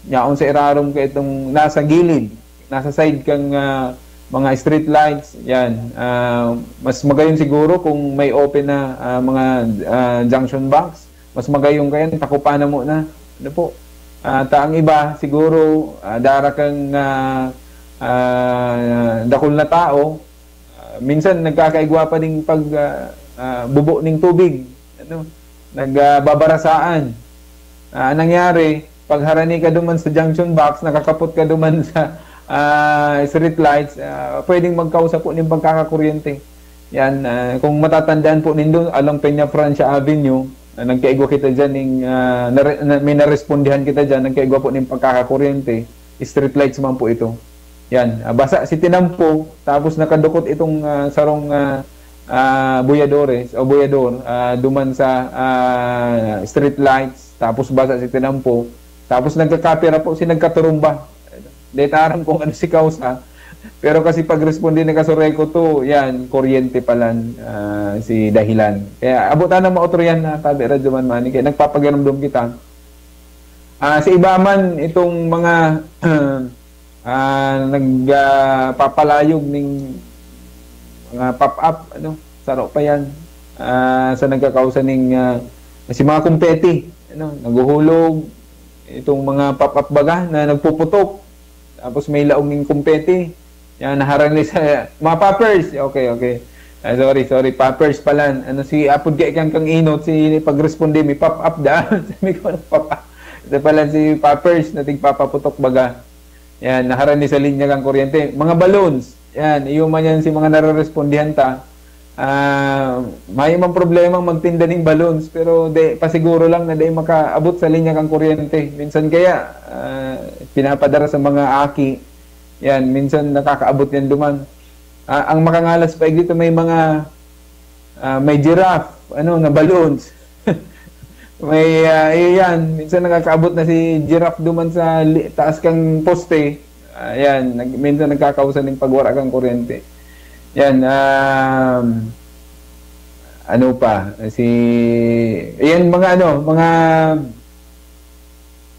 yaon sa irarom ka itong nasa gilid, nasa side kang, ah, mga street lights, yan. Ah, mas magayon siguro kung may open na, ah, mga, ah, junction box. Mas magayon kayan, takupan na muna. Ano po? Ah, ta ang iba, siguro, ah, dara kang, ah, ah, dakul na tao, ah, minsan nagkakaigwa pa ding pag, ah, ah, bubo ning tubig. Ano? Nag, ah, babarasaan. Ah, ang nangyari, pag harani ka duman sa junction box, nakakapot ka duman sa, ah, street lights, ah, pwedeng magkausa po ning pagkakakuryente. Yan, ah, kung matatandaan po nindo, along Peña Francia Avenue, ah, nagkaigwa kita dyan ning, ah, nare-, na, may narespondihan kita dyan, nagkaigwa po ning pagkakakuryente, street lights man po ito. Yan, ah, basa si tinampo, tapos nakadukot itong, ah, sarong, ah, ah, buyadores o buyador, ah, duman sa, ah, street lights, tapos basa si tinampo, tapos nagkakapira po si nagkaturumba. Di ta aram kung ano si kausa, pero kasi pag-responde ni Casureco to, yan, kuryente palan, ah, si dahilan. Kaya abutan ng maotro yan na tabi Radyo Manmani, kaya nagpapagiramdom kita. Ah, sa iba man, itong mga, ah, nag, ah, papalayog ning mga pop-up, ano, saro pa yan. Ah, sa nagkakausa ning, ah, si mga kumpeti, ano, naghuhulog, itong mga pop-up baga na nagpuputok. Tapos may laog ning kumpeti. Yan, naharang ni sa mga poppers. Okay, okay. Ah, sorry, sorry. Poppers pala. Ano si Apod kay kang kang inot, si pagresponde, may pop-up da. Sabi ko, "Ano pop-up?" Ito pala si poppers na tigpapaputok baga. Yan, naharani sa linya kan kuryente. Mga balloons. Yan, iyo man yan si mga nararespondihan ta. Ah, may mang problema magtinda ning balloons, pero de, pasiguro lang na dai makaabot sa linya kan kuryente. Minsan kaya, ah, pinapadara sa mga aki. Yan, minsan nakakaabot yan duman. Ah, ang makangalas pa dito, may mga, ah, may giraffe, ano, na balloons. May, ah, iyo yan. Minsan nakakaabot na si giraffe duman sa li-, taas kang poste. Ah, yan. Nag-, minsan nagkakausa ning pagwara kang kuryente. Yan, um, ano pa? Si, yan, mga ano, mga,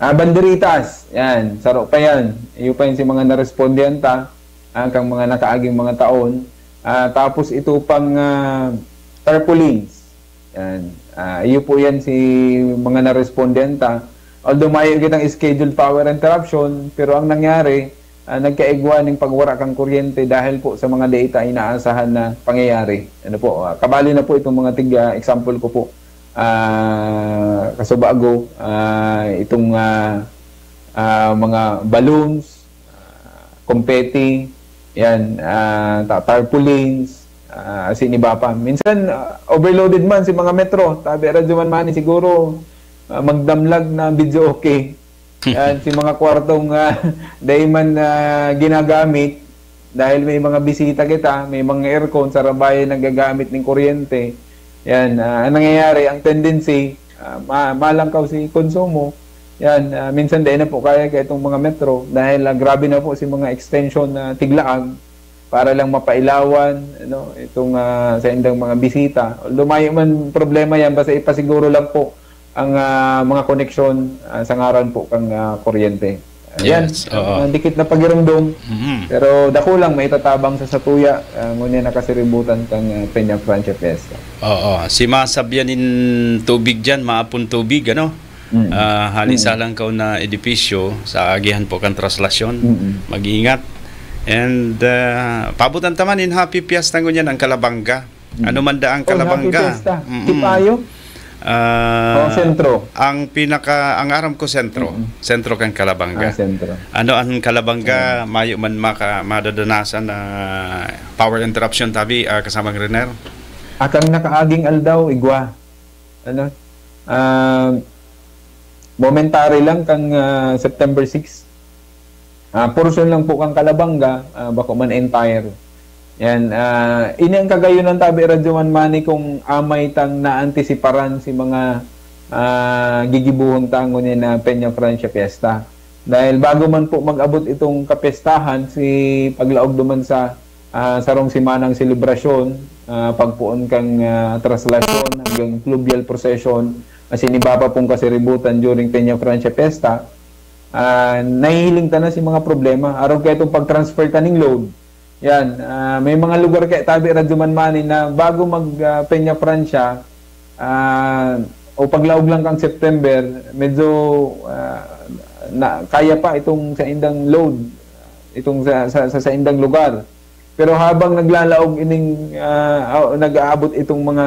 ah, banderitas. Yan, saro pa yan. Iyo pa yun si mga narespondihan ta, ah, kang mga nakaaging mga taon. Ah, tapos ito pang, ah, tarpaulins. Yan. Ah, iyo po yan si mga narespondihan ta. Although mayo kitang scheduled power interruption, pero ang nangyari, ah, nagkaigwa ning pagwara kan kuryente dahil po sa mga dai ta inaasahan na pangyayari. Ano po, ah, kabali na po itong mga tig-, ah, example ko po. Ah, kasubago, ah, itong, ah, ah, mga balloons, ah, confetti, yan, ah, ta-, tarpaulins, ah, asin iba pa. Minsan, ah, overloaded man si mga metro, tabi Radyo Manmani, siguro, ah, magdamlag na video okay. Yan, si mga kwartong, ah, dai man, ah, ginagamit, dahil may mga bisita kita, may mga aircon, sarabayan nagagamit ning kuryente. Yan, ah, ang nangyayari, ang tendency, ah, ma-, malangkaw si konsumo. Yan, ah, minsan dai na po kaya kaya itong mga metro dahil, ah, grabe na po si mga extension na tiglaag para lang mapailawan, ano, itong, ah, sa indang mga bisita. Although mayo man problema yan, basta ipasiguro lang po ang, ah, mga koneksyon, ah, sa ngaran po kang, ah, kuryente. Ayan, Yes, oo. ah, dikit na pagirumdom, Mm. pero dako lang maitatabang sa satuya, ah, ngunyan nakasiributan kang, ah, Peña Francia Fiesta. Oo, si masabyan nin tubig diyan, maapon tubig, ano? Mm. Ah, hali Mm. sa langkaw na edipisyo, sa agihan po kan traslasyon. Mm. Mag-iingat. And, ah, paabutan ta man in Happy Fiesta ngunyan ang Kalabanga. Mm. Ano man da ang Oh, Happy Kalabanga? Fiesta. Mm-mm. Tipayo? Ah, Oh, sentro. Ang pinaka, ang aram ko, sentro. Mm. Sentro kan Calabanga. Ah, sentro. Ano ang Calabanga, mayo man maka, madadanasan na power interruption, tabi, ah, kasamang Riner? Akang nakaaging aldaw, igwa. Ano? Ah, momentary lang kang, ah, September six. Ah, portion lang po kang Calabanga, ah, bako man entire. Yan, ah, ini ang kagayunan, tabi, Radyo Man Manny, kung amay tang naantisiparan si mga, ah, gigibuhon tango niya na Peña Francia Fiesta. Dahil bago man po mag-abot itong kapestahan, si paglaog duman sa, ah, sarong simanang selebrasyon, ah, pagpoon kang, ah, traslasyon hanggang fluvial procession, asin iba pa pong kasiributan during Peña Francia Fiesta, ah, nahihiling ta na si mga problema. Arog kaitong pag-transfer ta ning load. Yan, ah, may mga lugar kaya, tabi, Radyo Man Manny, na bago mag, ah, Peña Francia, ah, o paglaog lang kang September, medyo, ah, na, kaya pa itong saindang load, itong sa, sa, sa saindang lugar. Pero habang naglalaog ining, ah, ah, nag-aabot itong mga,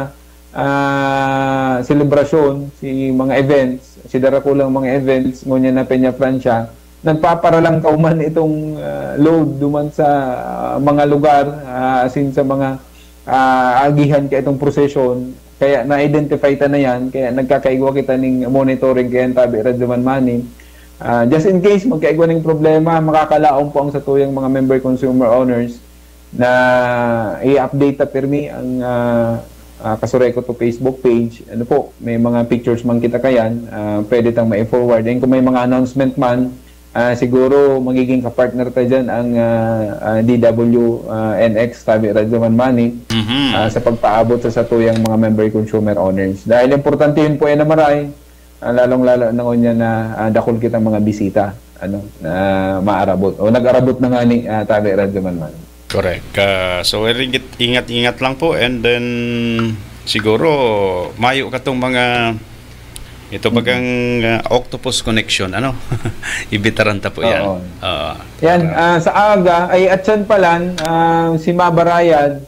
ah, selebrasyon, si mga events, si darakulang mga events, ngunyan na Peña Francia, nagpaparalang kauman itong, ah, load duman sa, ah, mga lugar, ah, asin sa mga, ah, agihan ka itong prosesyon. Kaya na-identify ta na yan, kaya nagkakaigwa kita ning monitoring kaya, tabi, Radyo Man Manny. Ah, just in case magkaigwa ning problema, makakalaom po ang satuyang mga member consumer owners na i-update ta pirmi ang, ah, ah, Kasureco to Facebook page. Ano po, may mga pictures man kita kayan, ah, pwede tang mai-forward. And kung may mga announcement man, ah, siguro magiging kapartner ta dyan ang, ah, ah, D W, ah, N X, tabi, Radyo Man Manny, Mhm. ah, sa pagpaabot sa satuyang mga member consumer owners. Dahil importante yun po yan na maray, ah, lalong-lalo na ngunyan na, ah, dakul kitang mga bisita, ano, na maarabot. O nag-arabot na nga ni, ah, tabi, Radyo Man Manny. Correct. Ah, so, ingat, ingat lang po, and then siguro mayo katong mga ito bagang, ah, octopus connection, ano? Ibitaran ta po yan. Oo. Oo. Yan, Para- ah, sa aga, ay atyan palan, ah, si mabarayad,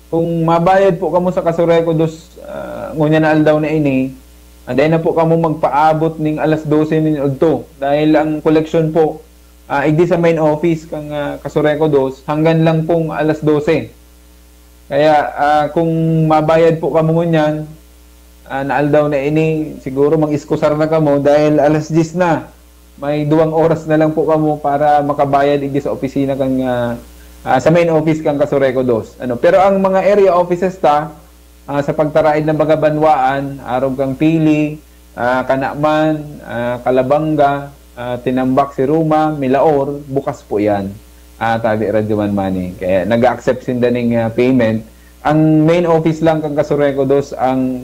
kung mabayad po kamo sa Kasureco dos, ah, ngunyan na aldaw na ini, ah, dai na po kamo magpaabot ning alas dose nin udto. Dahil ang koleksyon po, ah, igdi sa main office kang, ah, Kasureco dos, hanggan lang pong alas dose. Kaya, ah, kung mabayad po kamo ngunyan, ah, na aldaw na ini, siguro mag-iskusar na kamo dahil alas diyes na. May duwang oras na lang po kamo para makabayad igdi sa opisina kang, ah, ah, sa main office kang Kasureco dos. Ano, pero ang mga area offices ta, ah, sa pagtaraid ng mga banwaan, arog kang Pili, ah, Canaman, ah, Calabanga, ah, Tinambac, Siruma, Milaor, bukas po yan. Ah, tabi, Radyo Man Manny. Kaya nag-accept sinda ning, ah, payment. Ang main office lang kang Kasureco dos ang,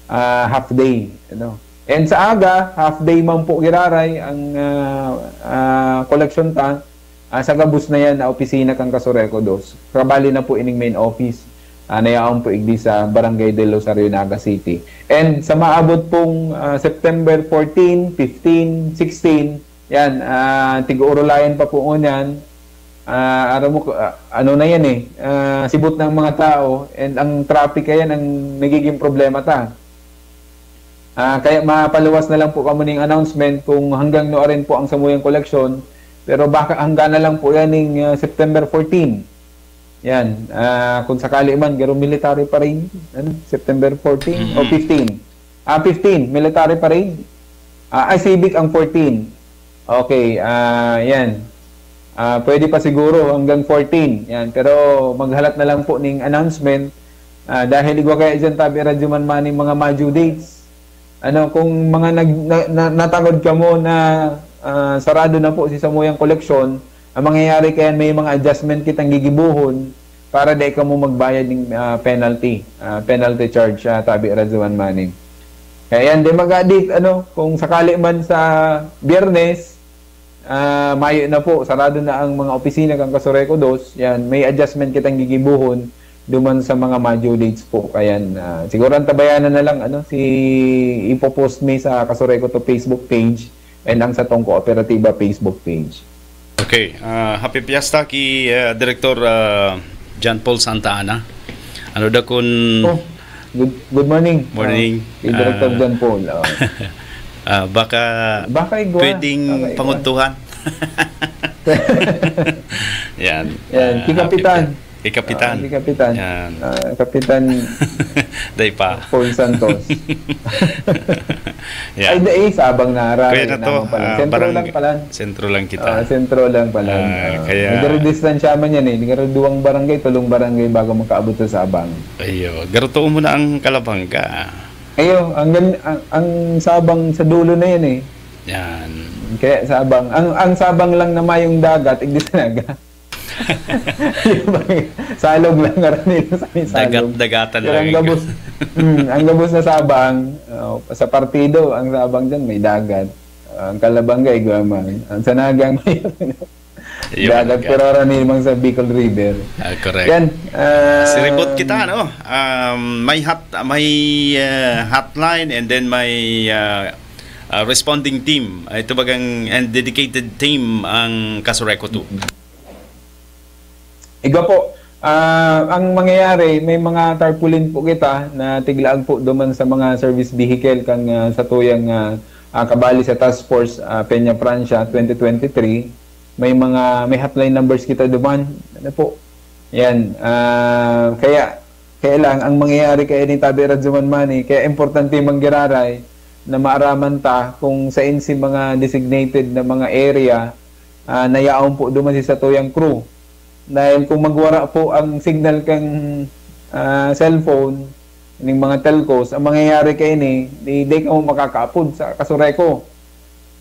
ah, half day. Ano? And sa aga, half day man po giraray ang, ah, ah, koleksyon ta. Ah, sa gabos na yan na opisina kang Kasureco dos. Kabali na po ining main office. Ah, nayaon po igdi sa Barangay del Rosario, Naga City. And sa maabot pong, ah, September fourteen, fifteen, sixteen, yan, ah, tig-uurulayan pa po ngunyan. Ah, aram mo, ah, ano na yan eh, ah, sibot ng mga tao, and ang traffic, ayan ang nagiging problema ta. Ah, kaya mapaluwas na lang po kamo ning announcement kung hanggang nuarin po ang samuyang koleksyon. Pero baka hanggang na lang po yan ning, ah, September fourteen. Yan. Ah, kung sakali man, garo military parade, ano, September fourteen o Mhm. fifteen. Ah, fifteen, military parade. Ah, ay, civic ang fourteen. Okay, ah, yan. Ah, pwede pa siguro hanggang fourteen. Yan. Pero maghalat na lang po ning announcement. Ah, dahil igwa kaya dyan, tabi, Radyo Man Manny, mga ma-due dates. Ano, kung mga nag, na, na, natangod kamo na, ah, sarado na po si samuyang koleksyon, ang mangyayari kaya may mga adjustment kitang gigibuhon para di kamo magbayad ng, ah, penalty, ah, penalty charge, ah, tabi, Radyo Man Manny. Kaya yan, di mag-addict, ano, kung sakali man sa Biyernes, ah, mayo na po, sarado na ang mga opisina kan Kasureco dos, yan, may adjustment kitang gigibuhon duman sa mga ma-due dates po. Kaya, ah, siguro ang tabayanan na lang, ano, si, ipopost mi sa Kasureco to Facebook page and ang satong Kooperatiba Facebook page. Okay, ah, happy fiesta ki, ah, Director, ah, John Paul Santa Ana. Ano da kun Oh. Good, good morning. Morning. Ah, si Director Ah, John Paul. Oh. ah, baka Baka igwa. pwedeng Baka igwa. Pangudtuhan. Yan. Yan, Ah, si Kapitan. Kay Kapitan. Ah, si Kapitan. Yan. Ah, Kapitan Day pa. Paul Santos. Yan. Ay, dai, Sabang na ara, Kaya yun na to, naman pala. ah, Sentro barang- lang pala. Sentro lang kita. Ah, sentro lang pala. Ah, Ah, kaya- Nagre-distance siya man yan eh. Nagre-duwang barangay, tulong barangay bago makaabot sa Sabang. Ayo, garuto mo na ang Kalabanga. Ayo, ang, gan- ang, ang Sabang sa dulo na yan eh. Yan. Kaya Sabang. Ang, ang Sabang lang na mayong dagat, igdi sa Naga. Salog lang, karaniwan sa may salog. Dagat-dagatan Pero lang ang yung- gabos, mm, ang gabos na Sabang, oh, sa partido, ang Sabang dyan may dagat. Ang Kalabanga, igwa man. Ang sa Naga, may Yun, dagat, okay. Pero karaniwan sa Bicol River. Ah, correct. Yan. Ah, Siribot kita, no? Um, may hot, may uh, hotline and then may uh, uh, responding team. Ito bagang and dedicated team ang Kasureko two. Igwa po, ah, ang mangyayari, may mga tarpaulin po kita na tiglaag po duman sa mga service vehicle kan ah, sa tuyang ah, ah, kabali sa Task Force ah, Peña Francia twenty twenty-three. May mga may hotline numbers kita duman. Ano po? Yan. Ah, kaya kaya lang ang mangyayari kaya ni Tabi Radyo Man Mani, kaya importante manggiraray na maaraman ta kung sain si mga designated na mga area ah, na yaon po duman si satuyang crew. Dahil kung magwara po ang signal kang ah, cellphone, ning mga telcos, ang mangyayari kaini, di, di kamo makakaapod sa Kasureko.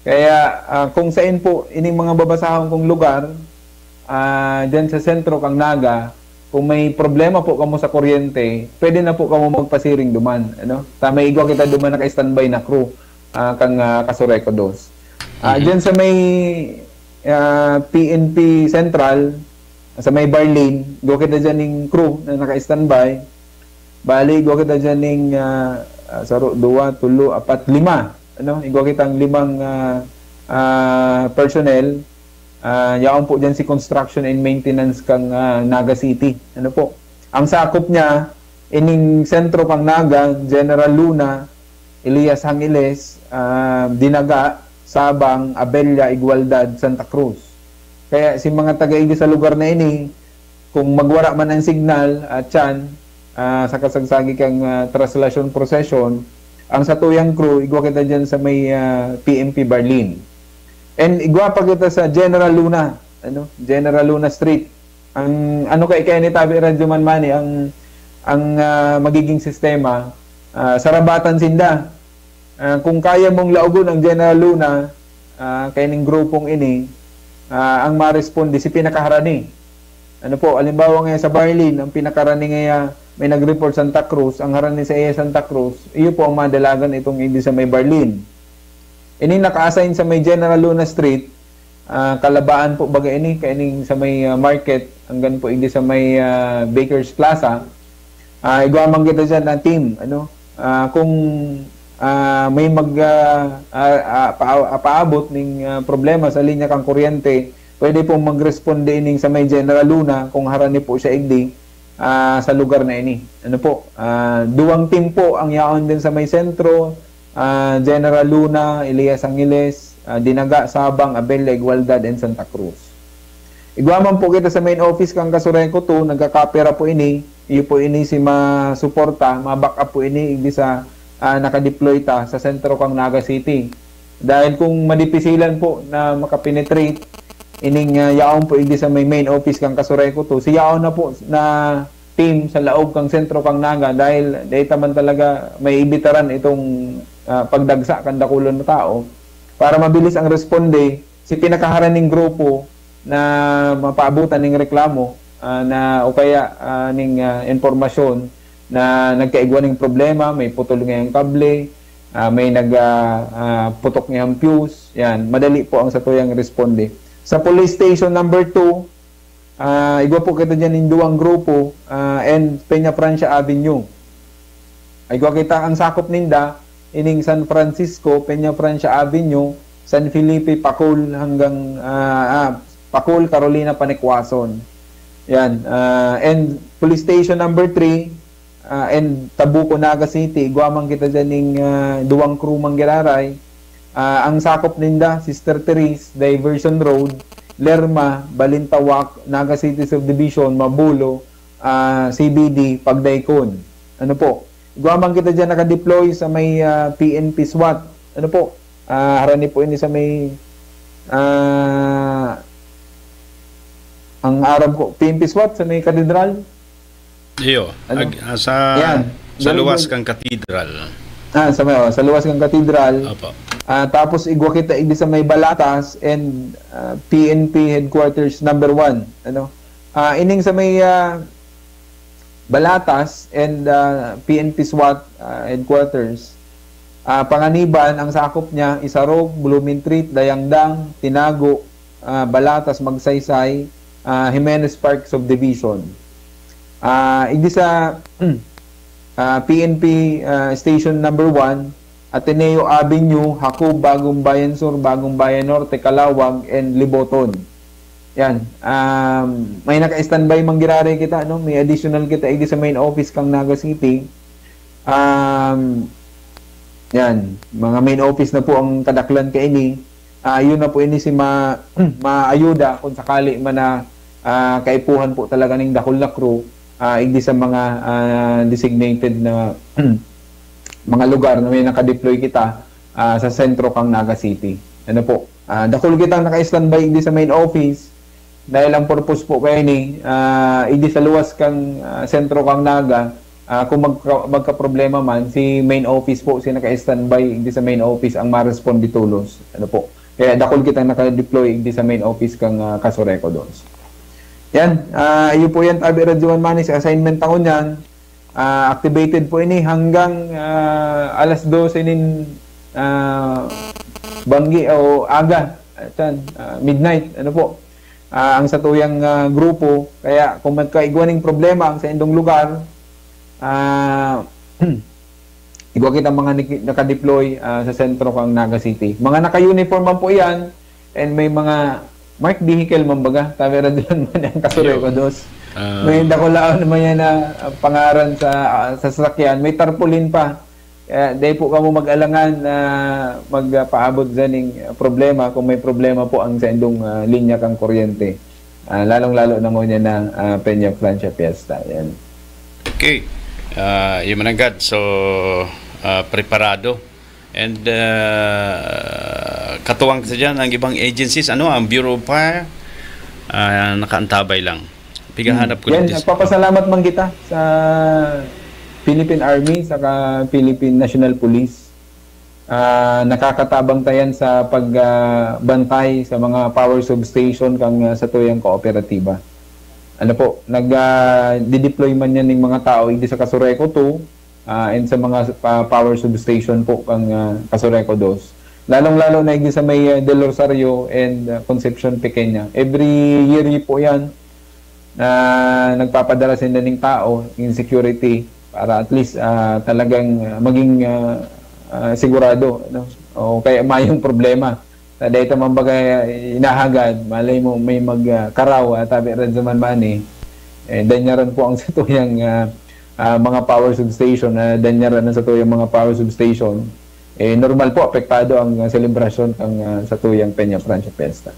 Kaya ah, kung sain po ining mga babasahon kong lugar, ah, dyan sa sentro kang Naga, kung may problema po kamo sa kuryente, pwede na po kamo magpasiring duman. Ano? Ta may igwa kita duman naka-standby na crew ah, kang ah, Kasureko dos. Ah, Diyan sa may ah, P N P Central, sa may Barlin, igwa kita dyan ning crew na naka-standby. Bali, igwa kita dyan ning ah, ah, saro, duwa, tulo, apat, lima. Ano? Igwa kitang limang ah, ah, personnel. Ah, yaon po dyan si Construction and Maintenance kang ah, Naga City. Ano po? Ang sakop niya, ining sentro kang Naga, General Luna, Elias Hangiles, ah, Dinaga, Sabang, Abella, Igualdad, Santa Cruz. Kaya si mga taga sa lugar na ini, kung magwara man ang signal, at yan, ah, sa kasagsagi kang ah, traslation procession, ang satuyang crew, igwa kita dyan sa may ah, P M P Barlin. And igwa pa kita sa General Luna, ano? General Luna Street. Ang ano kay kaya ni Tabi Radyo Man Mani, ang ang ah, magiging sistema, ah, sarabatan sinda. Ah, kung kaya mong laogon ang General Luna, ah, kay ning grupong ini, ah, ang maresponde si pinakaharani. Ano po, halimbawa ngayon sa Barlin, ang pinakarani ngaya may nag-report Santa Cruz, ang harani sa iya Santa Cruz, iyo po ang madalagan itong hindi sa may Barlin. Ini naka-assign sa may General Luna Street, ah, kalabaan po baga ini, kaining sa may ah, market, hanggang po hindi sa may ah, Baker's Plaza. Ah, igwa man kita dyan na team, ano? Ah, kung ah, may mag ah, ah, ah, paa- ah, paabot ning ah, problema sa linya kang kuryente, pwede pong magresponde ining sa may General Luna kung harani po siya igdi ah, sa lugar na ini. Ano po? Ah, duwang team po ang yaon din sa may sentro, ah, General Luna, Elias Angeles, ah, Dinaga, Sabang, Abella, Igualdad, and Santa Cruz. Igwa man po kita sa main office kang Kasureko two, nagkakapira po ini. Iyo po ini si masuporta, ma-back up po ini igdi sa ah, nakadeploy ta sa sentro kang Naga City. Dahil kung madipisilan po na makapenetrate, ining ah, yaon po igdi sa may main office kang Kasureko two, si yaon na po na team sa laog kang sentro kang Naga dahil dahil man talaga may ibitaran itong ah, pagdagsa kan dakulon na tao para mabilis ang responde si pinakaharaning grupo na mapaabutan ning reklamo ah, na o kaya ah, ning ah, impormasyon na nagkaigwa ning problema, may putol ngayang kable, ah, may nag ah, ah, putok ngayang fuse, yan, madali po ang satuyang responde. Sa police station number two, ah, igwa po kita dyan yung duwang grupo ah, and Peña Francia Avenue. Igwa kita ang sakop ninda, ining San Francisco, Peña Francia Avenue, San Felipe, Pacol hanggang ah, ah, Pacol, Carolina, Panikwason. Yan. ah, and police station number three, ah, and Tabuco, Naga City. Igwa man kita dyan ning, ah, duwang crew manggiraray. Ah, ang sakop ninda, Sister Therese, Diversion Road, Lerma, Balintawak, Naga City Subdivision, Mabulo, ah, C B D, Pagdaikon. Ano po? Igwa man kita dyan nakadeploy sa may, ah, P N P SWAT. Ano po? Ah, harani po ini sa may, ah, ang aram ko, P N P SWAT sa may katedral. Iyo, ag, ah, sa, Yan. sa Very luwas good. Kang katedral. Ah, sa may, oh, sa luwas ng katedral. Opo. Ah, tapos igwa kita igdi sa may Balatas and, ah, P N P headquarters number one. Ano? Ah, ining sa may, ah, Balatas and, ah, P N P SWAT, ah, headquarters. Ah, panganiban, ang sakop niya, Isarog, Blumentritt, Dayangdang, Tinago, ah, Balatas, Magsaysay, ah, Jimenez Park Subdivision. Ah, igdi sa, ah, P N P, ah, Station number one, Ateneo Avenue, Jacob, Bagong Bayan Sur, Bagong Bayan Norte, Calauag, and Liboton. Yan. Um, may naka-standby manggiraray kita, no? May additional kita igdi sa main office kang Naga City. Um, yan. Mga main office na po ang kadaklan kaini. Ah, yun na po ini si ma maayuda kung sakali man na, ah, kaipuhan po talaga ning dakul na crew, ah, igdi sa mga, ah, designated na mga lugar na may nakadeploy kita, ah, sa sentro kang Naga City. Ano po? Ah, dakul kitang naka-standby igdi sa main office. Dahil ang purpose po kaini, ah, igdi sa luwas kang, ah, sentro kang Naga, ah, kung magka, magkaproblema man, si main office po, si naka-standby igdi sa main office ang ma-responde tolos. Ano po? Kaya dakul kitang naka-deploy igdi sa main office kang, ah, Casureco dos. Yan, ah, iyo po yan, Tabi Radyoman Mani, sa assignment ako niyan. Ah, activated po ini hanggang, ah, alas dose nin, ah, banggi o aga, atan, ah, midnight, ano po. Ah, ang satuyang, ah, grupo, kaya kung magkaigwa ning problema ang sa indong lugar, ah, igwa kita mga niki-, nakadeploy, ah, sa sentro kang Naga City. Mga naka-uniform man po yan, and may mga marked vehicle man baga, Tabi Radyoman Mani ang Casureco dos. Ah. May dakulaon naman yan na, ah, pangaran sa, ah, sa sasakyan. May tarpaulin pa. Kaya dai po kamo mag-alangan na magpaabot sa ning, ah, problema kung may problema po ang sa indong, ah, linya kang kuryente. Ah, lalong-lalo na ngunyan na, ah, Peña Francia Fiesta. Yan. Okay. Ah, iyo man nanggad. So, ah, preparado. And, ah, katuwang sa dyan, ang ibang agencies, ano, ang Bureau of Fire, ah, nakaantabay lang. Pigahanap ko Yan, dito. nagpapasalamat man kita sa Philippine Army saka Philippine National Police. Ah, nakakatabang ta yan sa pag, ah, bantay sa mga power substation kang, ah, satuyang kooperatiba. Ano po, nag, ah, dideploy man yan ng mga tao, hindi sa Casureco two, ah, and sa mga, ah, power substation po kang, ah, Casureco dos. Lalong-lalo na hindi sa may, ah, Del Rosario and, ah, Concepcion Pequeña. Every year po yan na nagpapadala sila ng tao, insecurity, para at least, ah, talagang, ah, maging, ah, ah, sigurado, no? O kaya mayong problema. Sa data man baga inahagad, malay mo may mag, ah, karaw, ah, tabi rin sa man mani. Eh, danyaran po ang satuyang, ah, ah, mga power substation, na danyaran ang satuyang mga power substation. Eh, normal po, apektado ang, ah, selebrasyon kang, ah, satuyang Peña Francia Fiesta.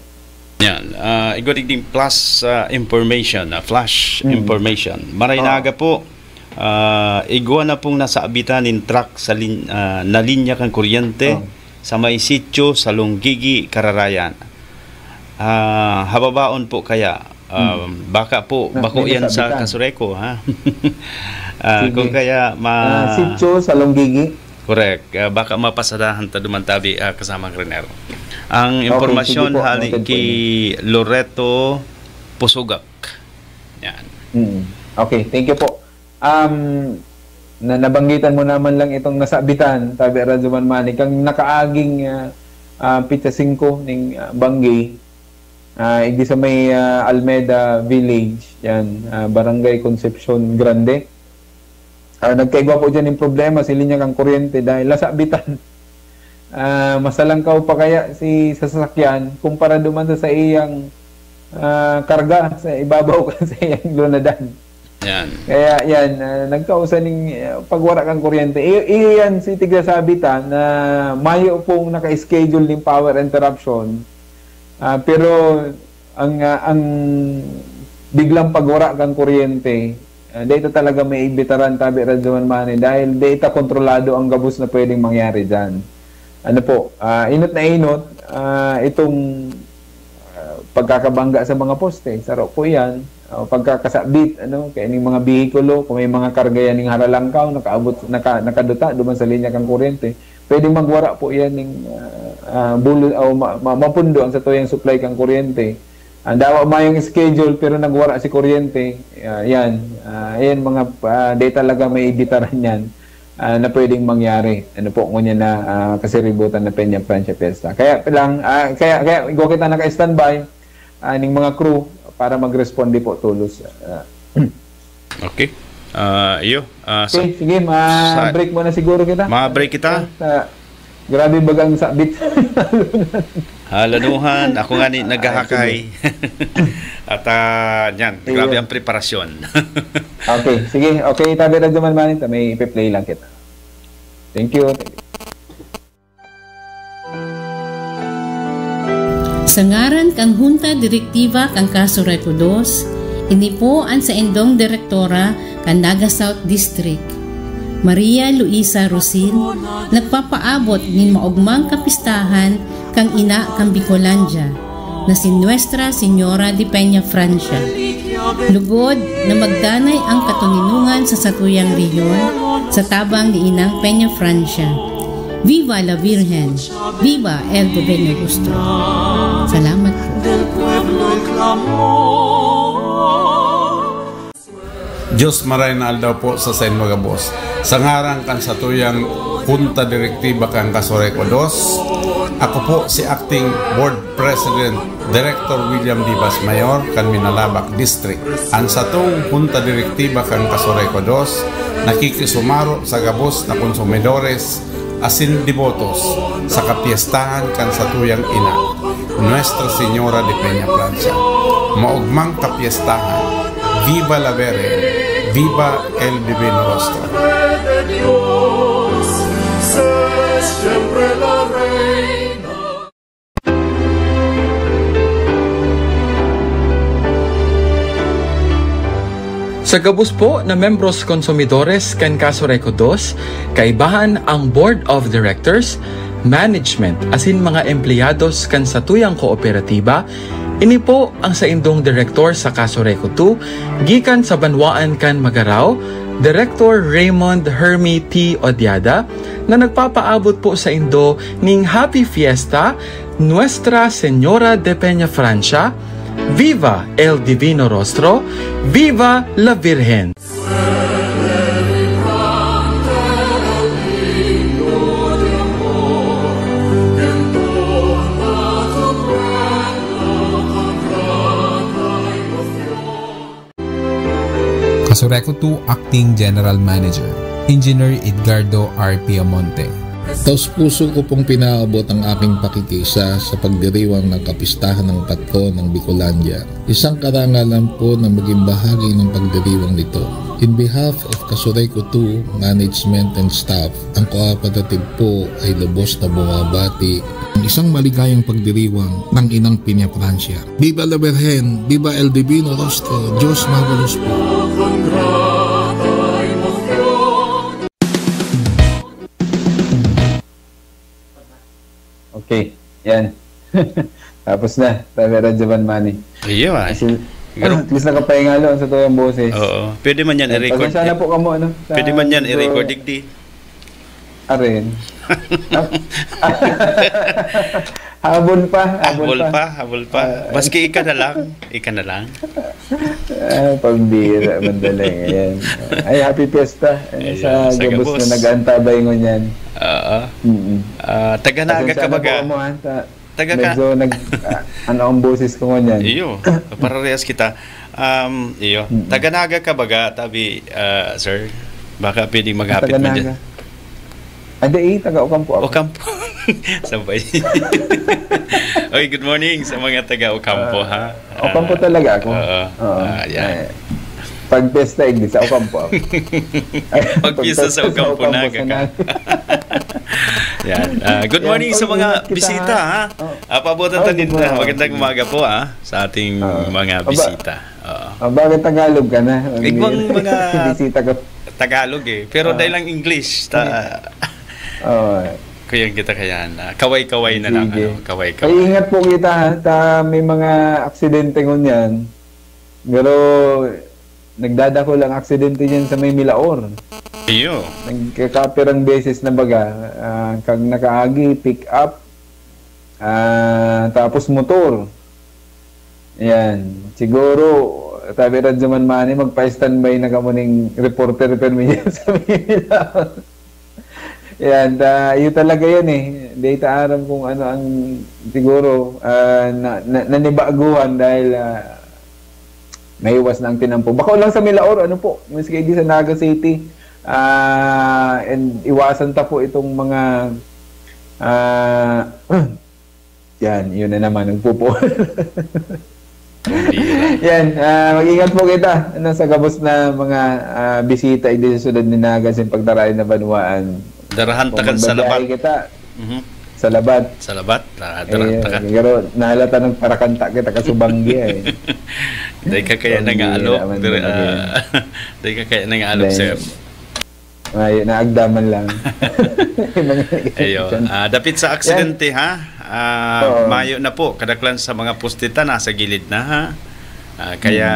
Yan. Ah, igwa digding plus, ah, information, ah, flash Mm. information. Maray Oo. na aga po, ah, igwa na pong nasabitan nin truck sa lin-, ah, na linya kan kuryente Oo. sa may sitio sa Lunggigi, Kararayan. Ah, hababaon po kaya, ah, Mm. baka po, Na, bako may yan sa nasabitan. Casureco, ha? Ah, Sige. Kung kaya ma- Ah, sitio sa Lunggigi. Correct. Ah, baka mapasadahan ta duman tabi, ah, kasamang Renero. Ang Okay, impormasyon sige po. hali Noted po ki yun. Loreto Pusugak. Yan. Mm. Okay, thank you po. Um, na nabanggitan mo naman lang itong nasabitan, tabi Radyo Manmani, kang nakaaging, ah, ah, pitsa singko ning, ah, Banggi, ah, igdi sa may, ah, Almeda Village, yan, ah, Barangay Concepcion Grande. Ah, nagkaigwa po dyan yung problema, si linya kang kuryente dahil nasabitan. Ah, masalangkaw pa kaya si sasakyan kumpara duman sa, sa iyang, ah, karga sa ibabaw kan sa iyang lunadan. Yan. Kaya yan, ah, nagkausa ning, ah, pagwara kan kuryente. I-, iyan si tigsasabi ta na mayo pong naka-schedule ning power interruption. Ah, pero ang, ah, ang biglang pagwara kan kuryente, ah, dai ta talaga maimbitaran, tabi, Radyo Man Manny, dahil dai ta kontrolado ang gabos na pwedeng mangyari diyan. Ano po, ah, inot na inot, ah, itong, ah, pagkakabangga sa mga poste, saro po yan. O pagkakasabit, ano, kaya ning mga behikulo, kung may mga karga yan ning haralangkaw, nakaabot, naka-, nakaduta duman sa linya kan kuryente, pwedeng magwara po yan ning, ah, ah, bulo-, o ma-, ma-, mapundo ang satuyang supply kan kuryente. Ang dawa mayong schedule, pero nagwara si kuryente, ah, yan. Ah, yan mga, ah, di talaga maimbitaran yan, ah, na pwedeng mangyari. Ano po, ngunyan na, ah, kasiributan na Peña Francia Fiesta. Kaya lang, ah, kaya, kaya igwa kita naka-standby, ah, ning mga crew para mag-responde po tolos. Ah, Okay. Ah, iyo. Ah, sa Okay, sige, sa ma-break muna siguro kita. Ma-break kita. Sa, grabe bagang sabit. Halanuhan, ako nga ni Ay, naghahakay. sige. At, ah, yan, Sige. grabe ang preparasyon. Okay, sige. Okay, tabi, Radyo Man Manny, may ipi-play lang kita. Thank you. Sa ngaran kan Junta Direktiba kan Casureco Dos, ini po an saindong direktora kan Naga South District, Maria Luisa Rosin, nagpapaabot nin maogmang kapistahan kan ina kan Bicolandia, na si Nuestra Señora de Peña Francia. Lugod na magdanay ang katoninongan sa satuyang rehiyon sa tabang ni Inang Peña Francia. Viva la Virgen! Viva el Gobierno Justo! Salamat po. Diyos maray na aldaw po sa sain mga boss. Sa ngaran kan satuyang Junta Direktiba kan Casureco Dos, ako po si Acting Board President Director William Divas Mayor kan Minalabac District. An satong Junta Direktiba kan Casureco Dos nakikisumaro sa gabos na konsumidores asin debotos sa kapyestahan kan satuyang ina, Nuestra Señora de Peña Francia. Maogmang kapyestahan! Viva la Virgen! Viva el Divino Rostro! Sa gabos po na membros konsumidores kan Casureco Dos, kaibahan ang Board of Directors, Management asin mga empleyados kan satuyang kooperatiba, ini po ang saindong direktor sa Casureco Two, gikan sa banwaan kan Magarao, Direktor Raymond Hermie T. Odiada, na nagpapaabot po saindo ning Happy Fiesta, Nuestra Señora de Peña Francia, Viva el Divino Rostro, Viva la Virgen! Casureco Two Acting General Manager, Engineer Edgardo R. Piamonte. Taos-puso ko pong pinaabot ang aking pakikiisa sa pagdiriwang ng Kapistahan ng Patron ng Bicolandia. Isang karangalan po na maging bahagi ng pagdiriwang nito. In behalf of Casureco Two Management and Staff, ang cooperative po ay lubos na bumabati ng isang maligayang pagdiriwang ng Inang Peña Francia. Viva la Virgen! Viva el Divino Rostro! Diyos mabalos po! Okay, yan. Tapos na, sabi Radyo Man Manny. Iyo, ay. Kasi, Pero at least nakapahingalo ang sa tuyang boses. Oo. Pwede man yan Eh, i-record. pasensya na po kamo, ano, sa Pwede man yan medyo i-record, digdi. Arin. Habol pa, habol Habol pa. pa, habol pa. Ah. Maski ika na lang, ika na lang. Ah, pambira, mandali ngayon. Ay, happy fiesta. Ano, Ayun, sa sa gabos gabos. na nag-antabay ngunyan. Oo. Mm-mm. Ah, taga Naga Pasensya ka na po baga? kamo, ha, sa Taga ka? medyo nag-, ah, ano ang boses ko ngunyan. Iyo, parehas kita. Um, iyo. Mm-mm. Taga Naga ka baga, tabi, ah, sir? Baka pwedeng Ah, maghapit taga mo dyan. Naga. Ah, di, eh, taga Ocampo ako. Ocampo. Sabay. Oy, good morning sa mga taga Ocampo, Ah, ha? Ocampo Ah, talaga ako. oo. Oo. Ah, yan. Eh, Pag pesta, igdi sa Ocampo. Pag pesta sa Ocampo, Naga ka. Yan. Ah, good morning sa mga bisita, ha? Ah, paabutan ta nin, ah, magandang umaga po, ha, sa ating mga bisita. Oo. Ah, bakit Tagalog ka na? Igwang mga bisita ko. Tagalog, eh. Pero dahil lang English, ta-, kuyang kita kayan. Ah, kaway-kaway na lang, ano, kaway-kaway. Ay, ingat po kita, ha, ta may mga aksidente ngunyan. Pero nagdadakul ang aksidente diyan sa may Milaor. Iyo. Nagkakapirang beses na baga, ah, kag nakaagi, pick up, ah, tapos motor. Ayan. Siguro, sabi ra duman, Manny, magpa-standby na kamo ning reporter permi diyan sa may Milaor. Yan, ta iyo talaga yan, eh. Di ta aram kung ano ang siguro, ah, na na nanibaguhan dahil, ah, naiwas na ang tinampo. Bako lang sa Milaor, ano po, maski di sa Naga City, ah, and iwasan ta po itong mga, ah, Yan, yun na naman, nagpupo. Bira. Yan, ah, mag-ingat po kita, ano, sa gabos na mga, ah, bisita, igdi sa syudad ni Naga, sa pagtaray na banwaan. Darahan ta kan sa labat. Kung magbabiyahe kita, Mhm. sa labat. Sa labat, ah, darahan ta kan. Pero nahalata nagparakanta kita kasubanggi, eh. Dahil ka kaya nang aalok, ah, dahil ka kaya nang aalok, sir. Mayo, naagdaman lang. Ayo, ah, dapit sa aksidente, ha? Ah, mayo na po, kadaklan sa mga poste ta, nasa gilid na, ha? Ah, kaya,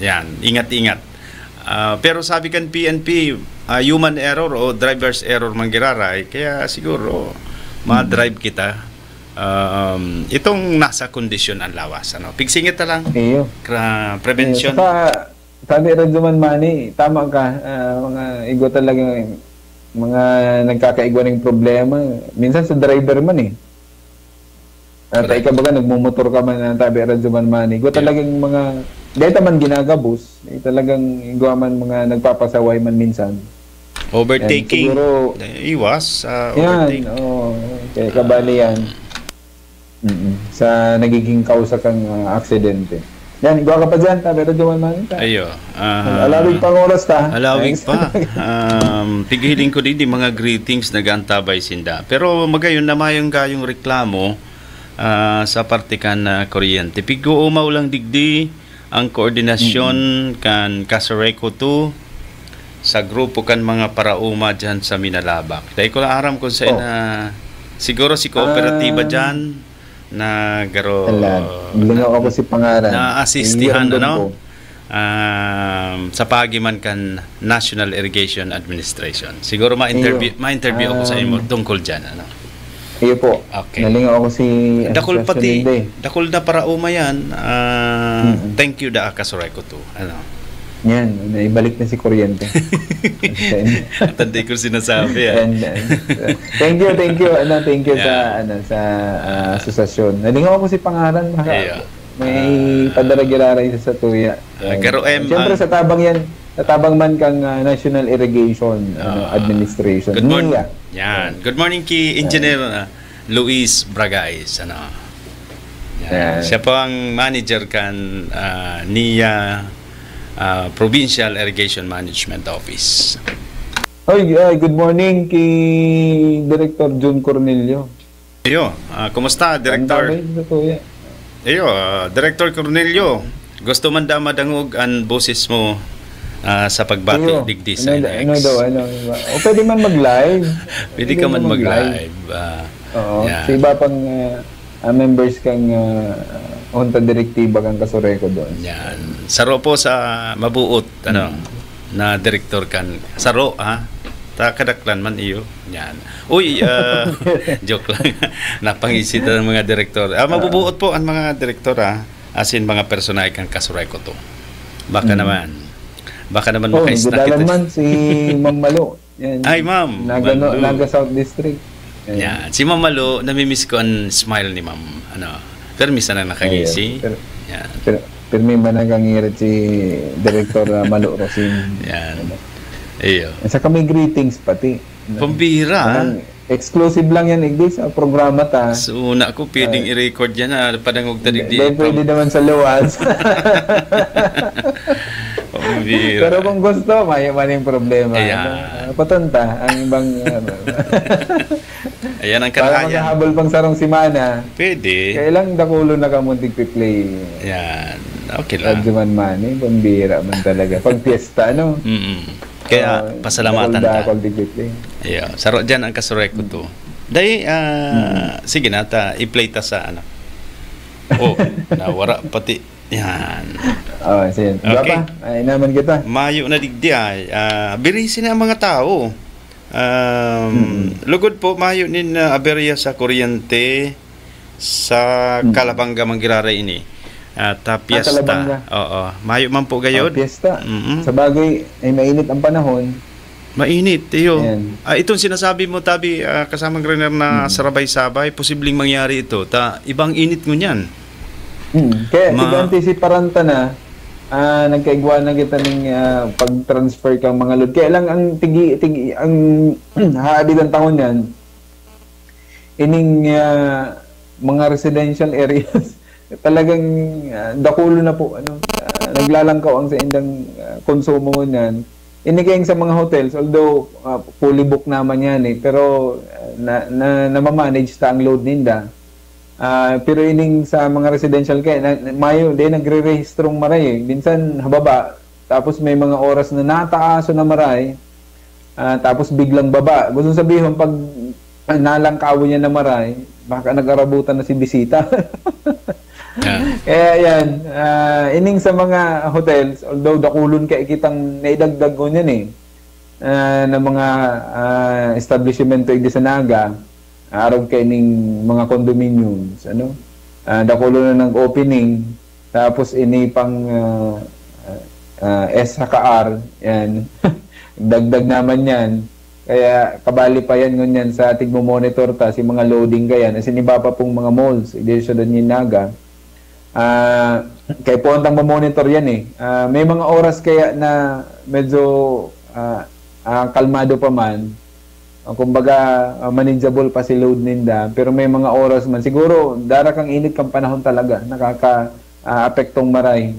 yan, ingat-ingat. Ah, pero sabi kan P N P, ah, human error o driver's error man giraray, kaya siguro, ma-drive kita. Um, itong nasa kondisyon ang lawas, ano? Pigsingit na lang. Iyo. Kra-, prevention. Iyo, saka, Sabi ra duman, Manny, tama ka, ah, mga igwa talaga, mga nagkakaigwa ning problema. Minsan sa driver man, eh. Ah, ta ikaw baga, nagmumotor ka man, ah, sabi ra duman, Manny. Igwa talagang mga, dahil ta man ginagabos, eh, talagang igwa man mga nagpapasaway man minsan. Overtaking. Yan, siguro, eh, iwas, ah, yan, overtake. Oo. Kaya kabali yan. Mm. Sa nagiging kausa kang, ah, aksidente. Yan, igwa ka pa diyan, tabi ra duman man ka. Ayo, ah, alawig pang oras ta. Alawig pa. Um, pighiling ko digdi mga greetings, nag-aantabay sinda. Pero magayon na mayong gayong reklamo, ah, sa parte kan, ah, kuryente. Pig-uumaw lang digdi, ang koordinasyon kan Casureco two sa grupo kan mga paraoma diyan sa Minalabac. Dai ko lang aram kung saan na, siguro si Kooperatiba diyan na garo-, Ala, lingaw ako si pangaran. Naasistihan, ano? Um, sa paagi man kan National Irrigation Administration. Siguro ma-interview, ma-interview ako sa imo tungkol diyan, ano? Iyo po. Okay. Nalingaw ako si Dakul Association pati, Inday. Dakul na paraoma yan. Ah, thank you, da Casureco two. Ano? Yan, naibalik na si kuryente. Tanda ko sinasabi, ah. And, uh, thank you, thank you, ano, thank you sa, ano, sa, ah, asosasyon. Nalingaw ako si pangaran, baka may padara giraray sa satuya. Ah, Garo M, siyempre, sa tabang yan, sa tabang man kang, ah, National Irrigation, ano, Administration. Good morning. Yan. Good morning kay Engineer, ah, Luis Bragais, ano. Yan. Yan. Siya po ang manager kan, ah, NIA, ah, Provincial Irrigation Management Office. Oy, ay, good morning kay Director Jun Cornelio. Iyo, ah, kumusta, Director? Ang damay na, kuya. Iyo, ah, Director Cornelio, gusto man da madangog an boses mo, ah, sa pagbati digdi sa N X. Ano daw, ano, o pwede man mag-live. Pwede ka man mag-live, ah, oo, sa iba pang, ah, ah, members kang, ah, Junta Direktiba kang Casureco doon. Yan. Saro po sa mabuot, ano, na direktor kan saro, ha? Ta kadaklan man iyo. Yan. Uy, ah, joke lang. Napangisi ta ang mga direktor. Ah, mabubuot po ang mga direktor, ah. As in, mga personahe kan Casureco two. Baka naman. Baka naman makaisna kita. Nagdadalan man si Ma'am Malo. Yan. Ay, Ma'am Malo. Naga South District. Yan. Si Ma'am Malo, namimiss ko ang smile ni Ma'am. Ano, pero minsan na nakangisi. Yan. Pero, pero may man nakangirit si Director, ah, Malo Rosin. Yan. Iyo. At saka may greetings pati. Pambira, ah. Parang exclusive lang yan, igdi, sa programa ta. So, una ko, pwedeng i-record yan, ah, padangog ta digdi. Pwede naman sa luwas. Bira. Pero kung gusto, may maning problema. Ayan. Ano? Ah, patunta, ang ibang... ano. Ayan ang Para karahayan. Maghahabol pang sarong semana, Pwede. Kailang dakulo na ka mong tigpiplay. Yan. Okay lang. Radyo man man, eh, pambira man talaga. Pag piyesta, ano? Mm-mm. Kaya Oo, pasalamatan ta. Dakul-dakul tigpiplay. Yeah. Saro dyan ang kasureko to. Day, ah, sige na, ta, i-play ta sa ano. Oh, nawara pati. Yan. Oh, sige. Diba Okay. pa? Ay, naman kita. Mayo na digdi ay. Ah, birisi na ang mga tao. Um, Lugod po, mayo nin ah, aberya sa kuryente sa Calabanga manggiraray ini. At ah, piyesta. Calabanga. Oo. Mayo man po gayod. Ah, piyesta. Mm-mm. Sa bagay, ay mainit ang panahon. Mainit, iyo. Ayan. Ah, itong sinasabi mo, tabi, ah, kasamang Renner na sarabay-sabay, posibleng mangyari ito. Ta, ibang init ngunyan. Hmm. Kaya Ma- tigante si Paranta na, ah, nagkaigwa na kita ning ah, pag-transfer kang mga load. Kaya lang ang tigi, tigi ang haabit ang tangon niyan, ining ah, mga residential areas, talagang ah, dakulo na po, ano, ah, naglalangkaw ang sa indang ah, konsumo ngunyan. Ini kayang sa mga hotels, although ah, fully booked naman yan eh, pero ah, na, na, namamanage ta ang load ninda. Ah, pero ining sa mga residential kaya, na, mayo, di nagre-rehistrong maray eh. Minsan hababa, tapos may mga oras na nataaso na maray, ah, tapos biglang baba. Gusto sabihon, pag nalangkawon niya na maray, baka nag-arabutan na si bisita. Yeah. Kaya yan, ah, ining sa mga hotels, although dakulon kaya kitang naidagdag ko niyan eh, ah, ng mga ah, establishmento igdi sa Naga, arog kay ning mga condominiums, ano? Ah, dakulo na nag-opening, tapos ini pang ah, ah, S saka R, yan. Dagdag naman yan. Kaya kabali pa yan ngunyan sa tigmo-monitor ta, si mga loading kayan, as in iba pa pong mga malls, igdi sa syudad nin Naga. Ah, kay puwang tang mamonitor yan eh. Ah, may mga oras kaya na medyo ah, ah, kalmado pa man. Ah, kumbaga, ah, manageable pa si load ninda. Pero may mga oras man, siguro, dara kang init kang panahon talaga, nakaka ah, apektong maray.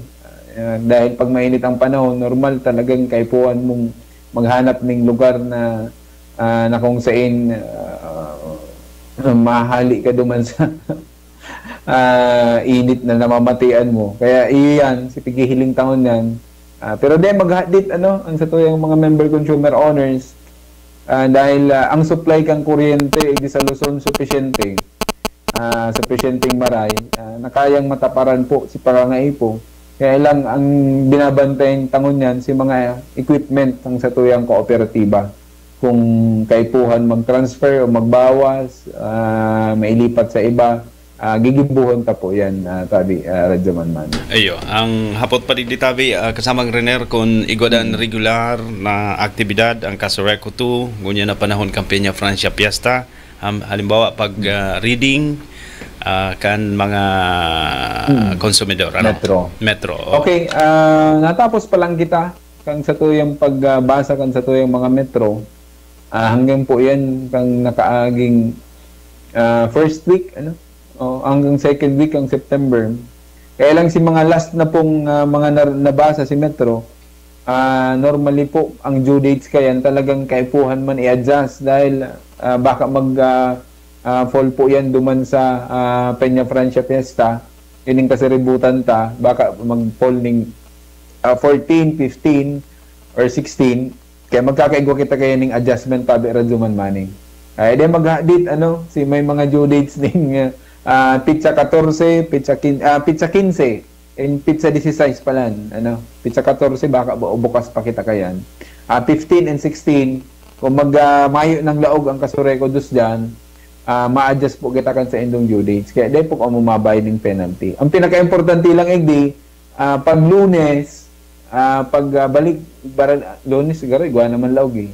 Ah, dahil pag mainit ang panahon, normal talagang kaipuhan mong maghanap ning lugar na ah, na kung sain ah, mahali ka duman sa ah, init na namamatian mo. Kaya iyo yan, si pighihiling tangon yan. Ah, pero di maghadit ano, ang sa tuyang mga member consumer owners, ah, dahil ah, ang supply kang kuryente di sa Luzon supisyente, ah, supisyenteng maray, ah, na kayang mataparan po si pangangaipo. Kaya lang ang binabantayan tangon yan si mga equipment ng sa tuyang kooperatiba. Kung kaipuhan mag-transfer o magbawas, ah, mailipat sa iba, ah, gigibuhon ta po yan, ah, tabi, ah, Radyo Manman. Ayo, ang hapot pa digdi tabi, ah, kasamang Renner, kung igwa dan regular na aktibidad ang Kasureko two, ngunyan na panahon kan Peña Francia Fiesta, ham- halimbawa pag ah, reading ah, kan mga konsumidor, ano? Metro. Metro. Oh. Okay, ah, natapos pa lang kita kang sa tuyang pagbasa kang sa tuyang mga metro. Ah, hanggang po yan kang nakaaging ah, first week, ano? O, hanggang second week ang September. Kaya lang si mga last na pong ah, mga nar- nabasa si Metro, ah, normally po ang due dates kayan talagang kaipuhan man i-adjust dahil ah, baka mag ah, ah, fall po yan duman sa ah, Peña Francia Fiesta, ining kasiributan ta, baka mag-fall ning ah, fourteen, fifteen, or sixteen, kaya magkakaigwa kita kaya ning adjustment, tabi Radyo Manman. Ay, di maghadit, ano, si may mga due dates ning ah, pitsa katorse, pitsa kin, ah, pitsa kinse, and pitsa dieciséis palan, ano, pitsa katorse, baka bu- bukas pa kita kayan. Ah, fifteen and sixteen, kung mag ah, mayo ng laog ang Kasureko dos dyan, ah, ma-adjust po kita kan sa indong due dates. Kaya di po kamo mabayad ng penalty. Ang pinaka-importante lang, igdi, ah, pag Lunes, ah, pag ah, balik, bara, Lunes, siguro, igwa naman laog eh.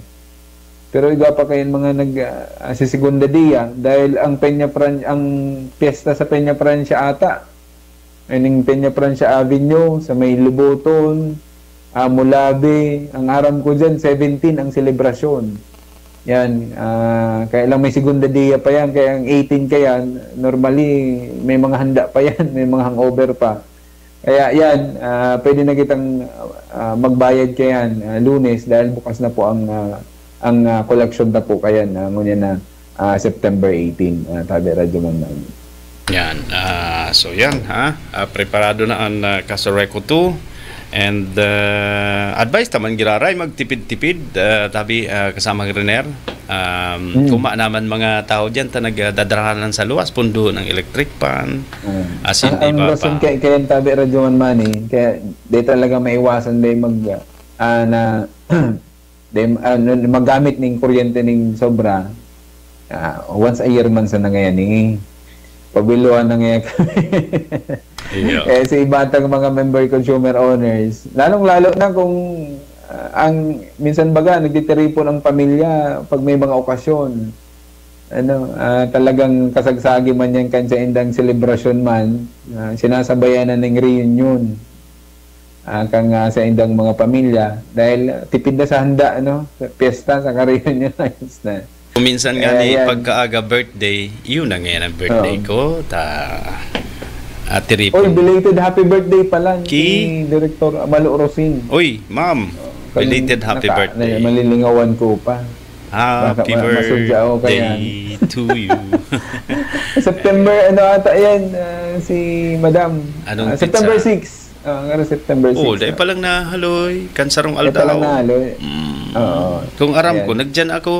Pero igwa pa kayan mga nag ah, si segunda dia dahil ang Peña Fran ang piyesta sa Peña Francia ata, ining Peña Francia Avenue sa may Lubuton, ah, Mulabe, ang aram ko diyan seventeen ang selebrasyon. Yan, ah, kaya lang may segunda dia pa yan, kaya ang eighteen kayan, normally may mga handa pa yan, may mga hangover pa. Kaya yan, ah, pwede na kitang, ah, magbayad kayan, ah, Lunes dahil bukas na po ang, ah, ang, ah, koleksyon na po kayan, ah, ngunyan na, ah, September eighteen, ah, tabi Radyo Man Man. Yan. Ah, so yan, ha? Ah, preparado na ang, ah, Casureco two. And, ah, advice ta man giraray, magtipid-tipid, ah, tabi, ah, kasama Riner. Um, Mm. Kung maanaman mga tao diyan, ta nagdadarahan sa luwas, pundo ng electric fan. Mm. As in, Ang, ang iba rason pa. kay, kay ang tabi Radyo Man Man, eh, kaya di talaga maiwasan, di mag, ah, na, di, ah, magamit ning kuryente ning sobra. Ah, once a year man sa nangayan, eh. Pabiluhan na ngayon kami. Iyo. Eh, sa iba tang mga member consumer owners, lalong-lalo na kung, ah, ang, minsan baga, nagtitiripon ang pamilya pag may mga okasyon. Ano, ah, talagang kasagsagi man yan kan sa indang selebrasyon man, ah, sinasabayan na ng reunion. Ah, kan, ah, sa indang mga pamilya, dahil tipid na sa handa, ano, sa piyesta, sa reunion na. Kung minsan nga Kaya ni yan. pagkaaga birthday, yun na ngayon ang birthday Oo. ko. Ta, Ate Ripo. Oy, belated happy birthday pala ni Ki? Director Amalo Rosing. Oy, ma'am. Kan-, Belated happy naka-, birthday. na-, malilingawan ko pa. Happy Baka ma-, masudya ako kaya. birthday to you. September, ano ata yan, ah, si Madam? Anong Ah, September petsa? six. Ah, ngaro September Oh, six, dai ah. pa lang nahaloy. Kan sarong Dai pa lang aldaw. nahaloy. Mm. Oo. Kung aram Ayan. ko, nagdiyan ako.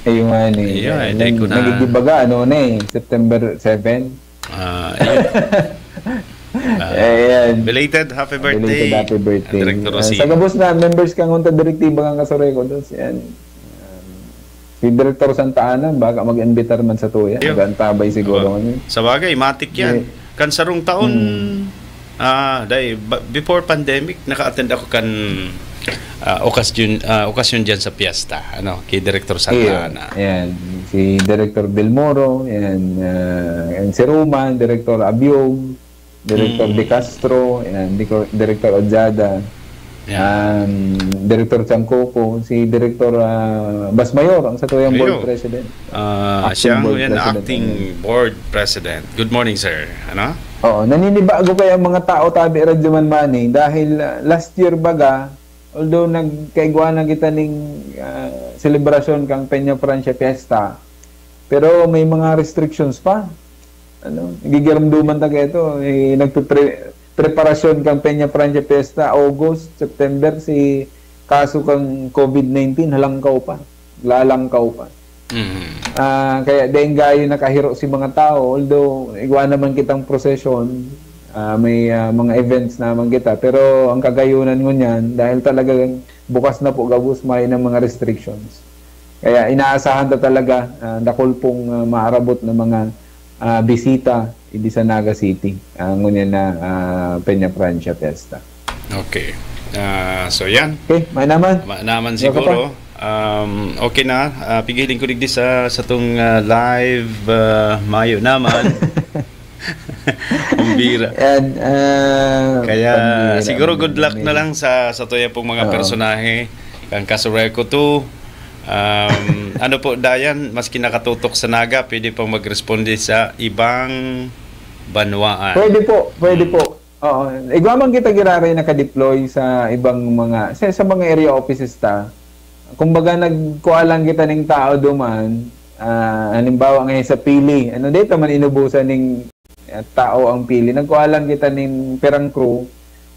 Ayun nga ni. Ayun, Ayan. eh, dai ko Nag-, na nagigibaga, ano na eh, September seven. Ah, ayun. Ah, Ayan. belated happy birthday, Belated happy birthday. Director Ah, Rosino. Sa gabos na, members kan Junta Direktiba kan Casureco dos, yan. Um, si Director Santa Ana, baka mag-imbitar man sa tuya. Ayun. Mag-antabay siguro Oo. ngayon. Sa bagay, matik yan. Eh, Kan sarong taon, Hmm. ah, dai, ba-, before pandemic, naka-attend ako kan, ah, okasyon, ah, okasyon diyan sa piyesta, ano, kay Director Santa Iyo, Ana. ayan. Si Director Del Moro, ayan, ah, ayan si Roman, Director Abiog, Director Mm. De Castro, ayan, Dico-, Director Ojada, Yan. um, Director Chancoco, si Director, ah, Basmayor, ang satuyang board Iyo. president. Ah, Acting siya board yan, president, acting ano. board president. Good morning, sir. Ano? Oo, naninibago kaya ang mga tao, tabi, Radyo Man Manny, dahil, ah, last year baga, although nagkaigwa na kita ning, ah, selebrasyon kang Peña Francia Fiesta, pero may mga restrictions pa. Ano, gigiramduman ta kaito, eh, nagpipre-, preparasyon kang Peña Francia Fiesta, August, September, si kaso kang covid nineteen, halangkaw pa, lalangkaw pa. Mhm. Ah, kaya dai gayo nakahiro si mga tao, although igwa naman kitang procession, ah, may, ah, mga events naman kita, pero ang kagayunan ngunyan, dahil talagang bukas na po gabos, may na mga restrictions. Kaya inaasahan ta talaga, ah, dakul pong, ah, maarabot na mga, ah, bisita idi sa Naga City, ah, ngunyan na, ah, Peña Francia Fiesta. Okay. Ah, so yan. Okay, may naman. Ma-, naman Wala ka siguro. pa? Um, okay na. Ah, pigiling ko digdi sa, sa tong, ah, live, ah, mayo naman. Ang bira. Yan, ah, Kaya, pambira siguro man good yan, luck na eh. lang sa, sa tuya pong mga Oo. personahe. Kang Casureco two. Um, ano po, Dayan, maski nakatutok sa Naga, pwede pang magresponde sa ibang banwaan. Pwede po, pwede Mm. po. Oo. Igwa man kita giraray naka-deploy sa ibang mga, sa, sa mga area offices ta. Kumbaga, nagkuha lang kita ning tao duman. Ah, halimbawa, ngayon sa Pili. Ano, dito man inubusan ning, ah, tao ang Pili. Nagkuha lang kita ning pirang crew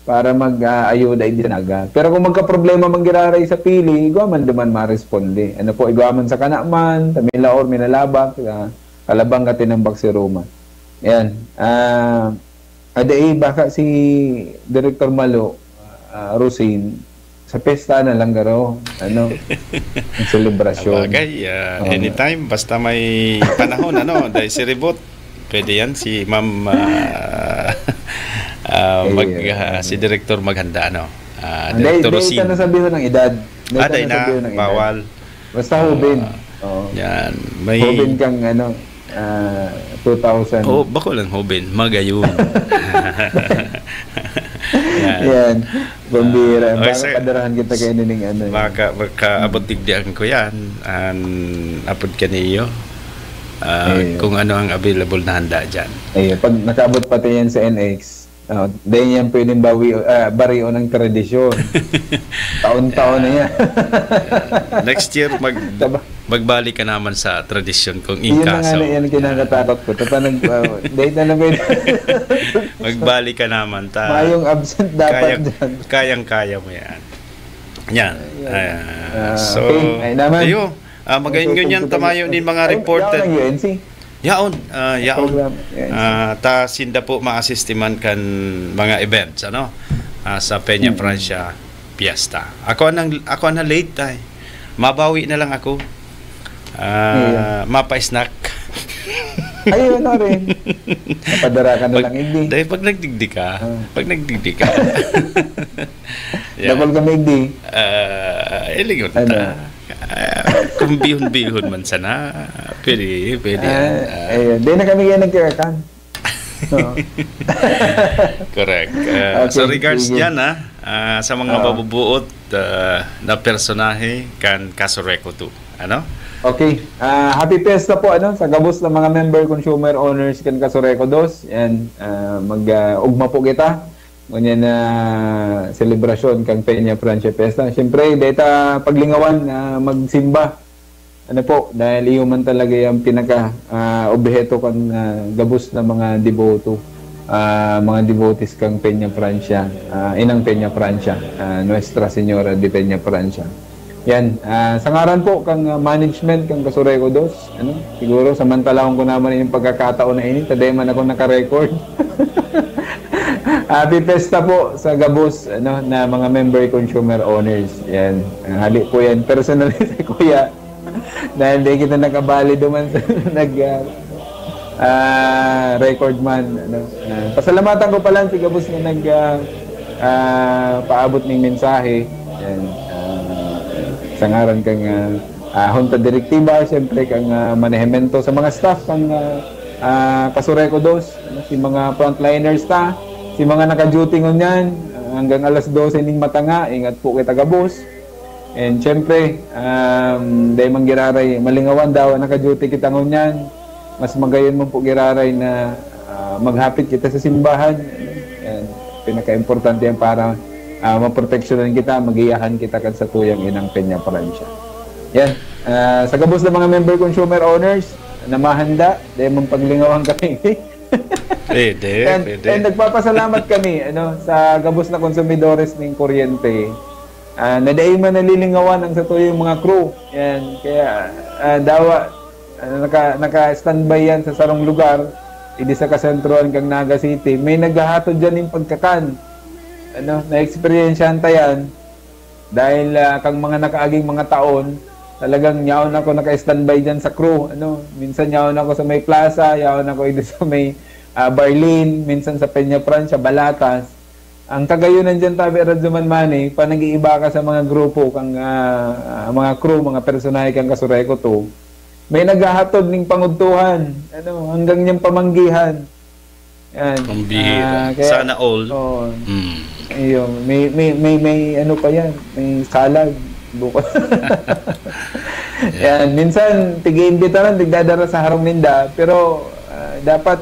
para mag, ah, ayuda sa Naga. Pero kung magkaproblema man giraray sa Pili, igwa man duman maresponde. Ano po, igwa man sa Canaman, sa Milaor, Minalabac, sa Calabanga, Tinambac, si Roma. Yan. Ah, ada, eh, baka si Director Malo, ah, Rosin, sa pesta na lang garo, ano, ang selebrasyon. Sabagay, ah, Oo. anytime, basta may panahon, ano, dahil si Ribot, pwede yan, si Ma'am, ah, ah, mag-, Ayun. ah, si Director maghanda, ano, ah, Hindi, Director hindi Rosin. ito nasabi ko ng edad. Hindi Ah, ito dahil na, nasabi ko ng edad. bawal. Basta Hubin. Ah, Oo. yan. May Hubin kang, ano, ah, two thousand. Oh, bako lang, Hubin. Magayon. Yan. Yan. Pambira. Ah, okay, Baka sir. padarahan kita kayo ning ano, eh. Maka-, makaabot digdi ang kuyan. An apod kaniyo. Ah, Ayun. kung ano ang available na handa dyan. Ayun. Pag nakaabot pati yan sa N X, Oh, dai niyan pwedeng bawi, ah, barion ang tradisyon. Taon-taon na yan. Next year, mag, Taba- magbalik ka naman sa tradisyon kung Yun na nga inkaso. na yan ang kinakatakot ko. Tapa nag, uh, dahil na naman, Magbalik ka naman. Ta, mayong absent dapat kayang, dyan. kayang-kaya mo yan. Yan. Ayan. Ayan. Ah, So, okay. Ay, naman. Ayo. Ah, magayon Okay, ngunyan so, tamayo nin mga ay, reported. yaon ang U N C. Yaon, ah, yaon. Program, yes. Ah, ta sinda po ma-assist man kan mga events, ano? Ah, sa Peña Mm. Francia Fiesta. Ako anang ako na late ay. Mabawi na lang ako. Ah, Yeah. mapa-snack. Ay, ano rin. Mapadara ka na lang, hindi. Dahil pag nagdigdi ka, Ah. pag nagdigdi ka. Yeah. Double kami, hindi. Ah, ilingon Ano? ta. Ah, kung bihon-bihon man sana, pwede, pwede. Ah, Ah, ayun. Di na kami yan nagkakakan. Oo. Correct. Ah, Okay, so regards sige. Diyan, ah, ah, sa mga Oo. mabubuot ah, na personahe kan Kasureco two. Ano? Okay. Ah, happy fiesta po, ano, sa gabos ng mga member consumer owners kan Kasureco dos. Yan, ah, mag, ah, ugma po kita. Ngunyan na selebrasyon kang Peña Francia Fiesta. Siyempre, deta paglingawan na magsimba. Ano po, dahil iyo man talaga yung pinaka, ah, obheto kan, ah, gabos na mga deboto, ah, mga devotees kang Peña Francia, ah, Inang Peña Francia, ah, Nuestra Señora de Peña Francia. Yan, ah, sa ngaran po kang, ah, management kang Kasureco dos, ano, siguro samantalahon ko naman yung pagkakataon na ini, ta dai man ako naka-record. Happy Fiesta po sa gabos, ano, na mga member consumer owners. Yan. Ah, hali po yan. Personal si Kuya. Dahil di kita nakabali duman sa nag, ah, ah, record man. Ano. Ah, pasalamatan ko pa lang si gabos na nag, ah, ah, paabot ning mensahe. Yan. Ah, sa ngaran kang, ah, ah, Junta Directiva, siyempre kang, ah, manehemento, sa mga staff kang, ah, ah, Kasureco dos, ano, si mga frontliners ta, si mga naka-duty ngunyan, ah, hanggang alas dose ning matanga, ingat po kita gabos. And siyempre, um, dai man giraray, malingawan daw, naka-duty kita ngunyan, mas magayon man po giraray na, ah, maghapit kita sa simbahan. Yan, pinaka-importante yan para, ah, maproteksyonan kita, magiyahan kita kan satuyang Inang Peña Francia. Yan, ah, sa gabos ng mga member consumer owners, na mahanda, dai man paglingawan kami. Pwede, And, pwede. and nagpapasalamat kami, ano, sa gabos na konsumidores ning kuryente. Ah, na dai man nalilingawan ang satuyang mga crew. Yan, kaya, ah, dawa, ah, naka, naka-standby yan sa sarong lugar, idi sa kasentrohan kang Naga City. May naghahatod dyan yung pagkakan. Ano, na-experiensyahan ta yan. Dahil, ah, kang mga nakaaging mga taon, talagang yaon ako naka-standby dyan sa crew. Ano, minsan yaon ako sa may plaza, yaon ako idi sa may, ah, Barlin, minsan sa Peña Francia, Balatas. Ang kagayunan dyan, Tabi Radyo Man Manny, pa nag-iiba ka sa mga grupo, kang, ah, ah, mga crew, mga personahe kang Kasureco two, may naghahatod ning pangudtuhan, ano, hanggang niyang pamanggihan. Yan. Ang bihira. Ah, kaya, Sana all. Oo. Mm. Ayun, may, may, may, may ano pa yan, may salad. Buko. Yan, minsan, tig-iimbitaran, tigdadara sa harong ninda, pero, ah, dapat,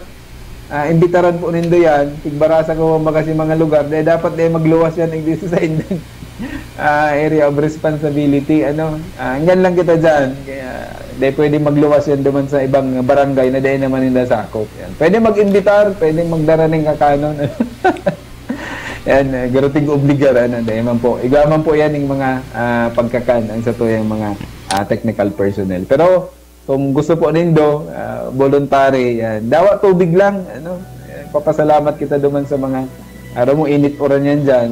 ah, imbitaran po nindo yan, tigbarasa ko baga si mga lugar, dahil dapat dahil magluwas yan, igdi sa indang, ah, area of responsibility, ano, ah, hanggang lang kita dyan, kaya dahil pwede magluwas yan duman sa ibang barangay na dahil naman ninda sakop. Yan. Pwede mag-imbitar, pwede magdara ng kakanon. Yan, eh, garo tig-obligar, ano, dahil man po. Igwa man po yan yung mga, ah, pagkakan, ang satuyang mga, ah, technical personnel. Pero, kung gusto po nindo, ah, voluntary, yan. Dawa tubig lang, ano. Yan, papasalamat kita duman sa mga, araw mo, init uran yan dyan.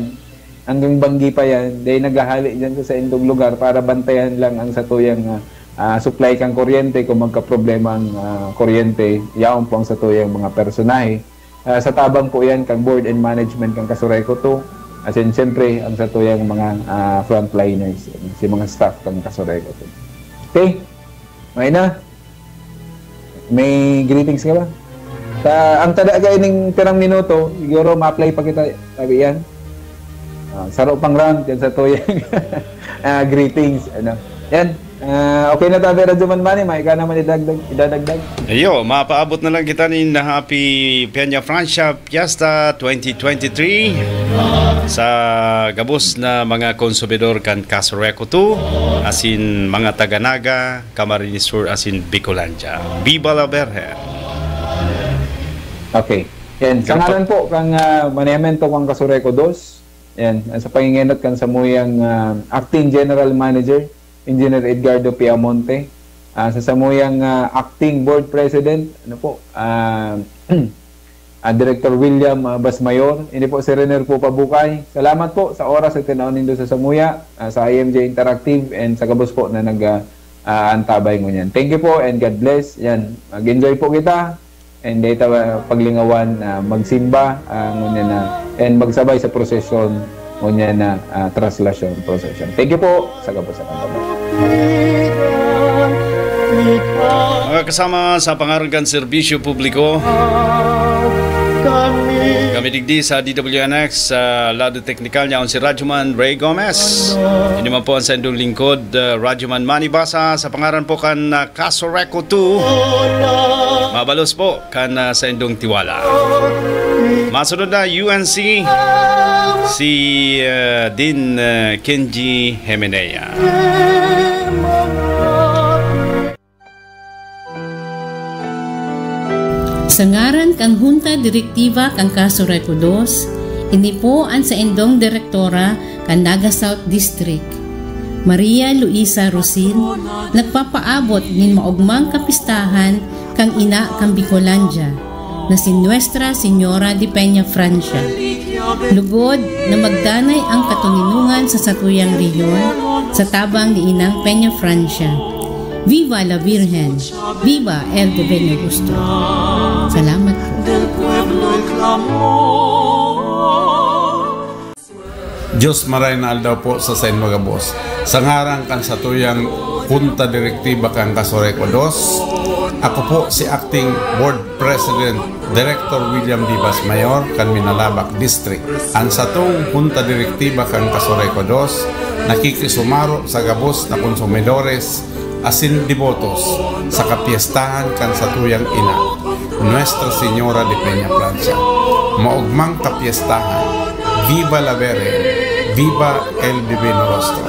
Hanggang banggi pa yan. Dahil naghahali dyan sa saindong lugar para bantayan lang ang satuyang, ah, ah, supply kang kuryente. Kung magkaproblema ang, ah, kuryente, yaon po ang satuyang mga personahe. Ah, sa tabang po yan kang board and management kang Kasureco two. As in, siyempre, ang satuyang mga, ah, frontliners, si mga staff kang Kasureco two. Okay? Okay na? May greetings ka ba? Sa, ang tada ka ining pirang minuto, siguro ma-apply pa kita, sabi yan. Ah, saro pang round, yan sa tuyang, ah, greetings. Ano? Yan. Ah, okay na tabi, Radyo Man Manny, may ka naman idagdag, idadagdag? Iyo, mapaabot na lang kita nin Happy Peña Francia Fiesta twenty twenty-three sa gabos na mga konsumidor kan Casureco two, asin mga taga Naga, Camarines Sur, asin Bicolandia. Viva la Virgen! Okay. Yan, sa Ganun pa- ngaran po kang, ah, manehemento kang Casureco dos, yan, sa pangingenot kan samuyang, ah, Acting General Manager, Engineer Edgardo Piamonte, ah, sa samuyang, ah, Acting Board President, ano po, ah, ah, Director William, ah, Basmayor, ini po si Rener po Pabukay. Salamat po sa oras na tinaon nindo sa samuya, ah, sa I M J Interactive, and sa gabos po na nag, ah, ah, antabay ngunyan. Thank you po and God bless. Yan, mag-enjoy po kita. And dito, ah, paglingawan, ah, magsimba, ah, ngunyan na, and magsabay sa prosesyon, ngunyan na, ah, traslasyon, prosesyon. Thank you po. Sa gabos na kanta. Mga kasama, sa pangaran kan serbisyo publiko, kami digdi sa D W N X, sa lado teknikal niya, si Radyoman Ray Gomez. Ini man po ang saindong lingkod, ah, Radyoman Manny Basa, sa pangaran po kan, ah, Casureco two. Mabalos po kan, ah, saindong tiwala. Masunod na U N C, si, ah, Din, ah, Kenji Hemenea. Sa ngaran kan Junta Direktiba kan Casureco dos, ini po an saindong direktora kan Naga South District, Maria Luisa Rosin, nagpapaabot nin maogmang kapistahan kan ina kan Bicolandia, na si Nuestra Señora de Peña Francia. Lugod na magdanay ang katoninongan sa satuyang rehiyon sa tabang ni Inang Peña Francia. Viva la Virgen! Viva el Divino Rostro! Salamat po. Diyos maray na aldaw po sa sain mga boss. Sa ngaran kan satuyang Junta Direktiba kan Casureco dos, ako po si Acting Board President Director William Vivas Mayor kan Minalabac District. Ang satong Junta Direktiba kan Casureco dos nakikisumaro sa gabos na konsumidores asin debotos sa kapiestahan kan satuyang ina, Nuestra Señora de Peña Francia. Maogmang kapiestahan! Viva la Virgen! Viva el Divino Rostro!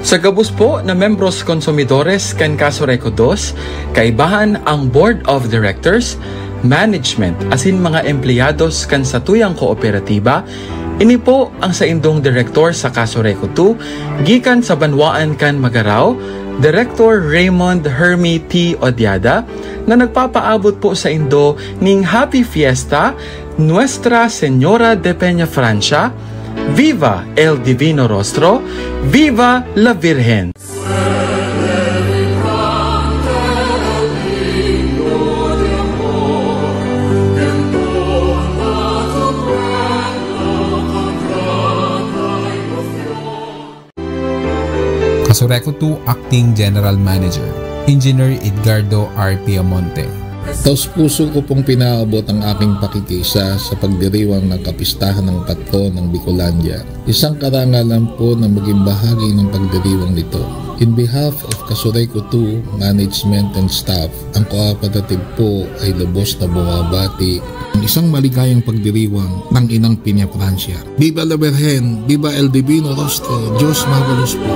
Sa gabos po na membros konsumidores kan Casureco dos, kaibahan ang Board of Directors, Management asin mga empleyados kan satuyang kooperatiba, ini po ang saindong direktor sa Casureco two, gikan sa banwaan kan Magarao, Director Raymond Hermie T. Odiada, na nagpapaabot po saindo ning Happy Fiesta, Nuestra Señora de Peña Francia, Viva el Divino Rostro, Viva la Virgen! Casureco two Acting General Manager, Engineer Edgardo R. Piamonte. Taos-puso ko pong pinaabot ang aking pakikiisa sa pagdiriwang ng kapistahan ng Patrona ng Bicolandia. Isang karangalan po na maging bahagi ng pagdiriwang nito. In behalf of Casureco two Management and Staff, ang Cooperative po ay lubos na bumabati ng isang maligayang pagdiriwang ng Inang Peña Francia. Viva la Virgen! Viva el Divino Rostro! Diyos mabalos po!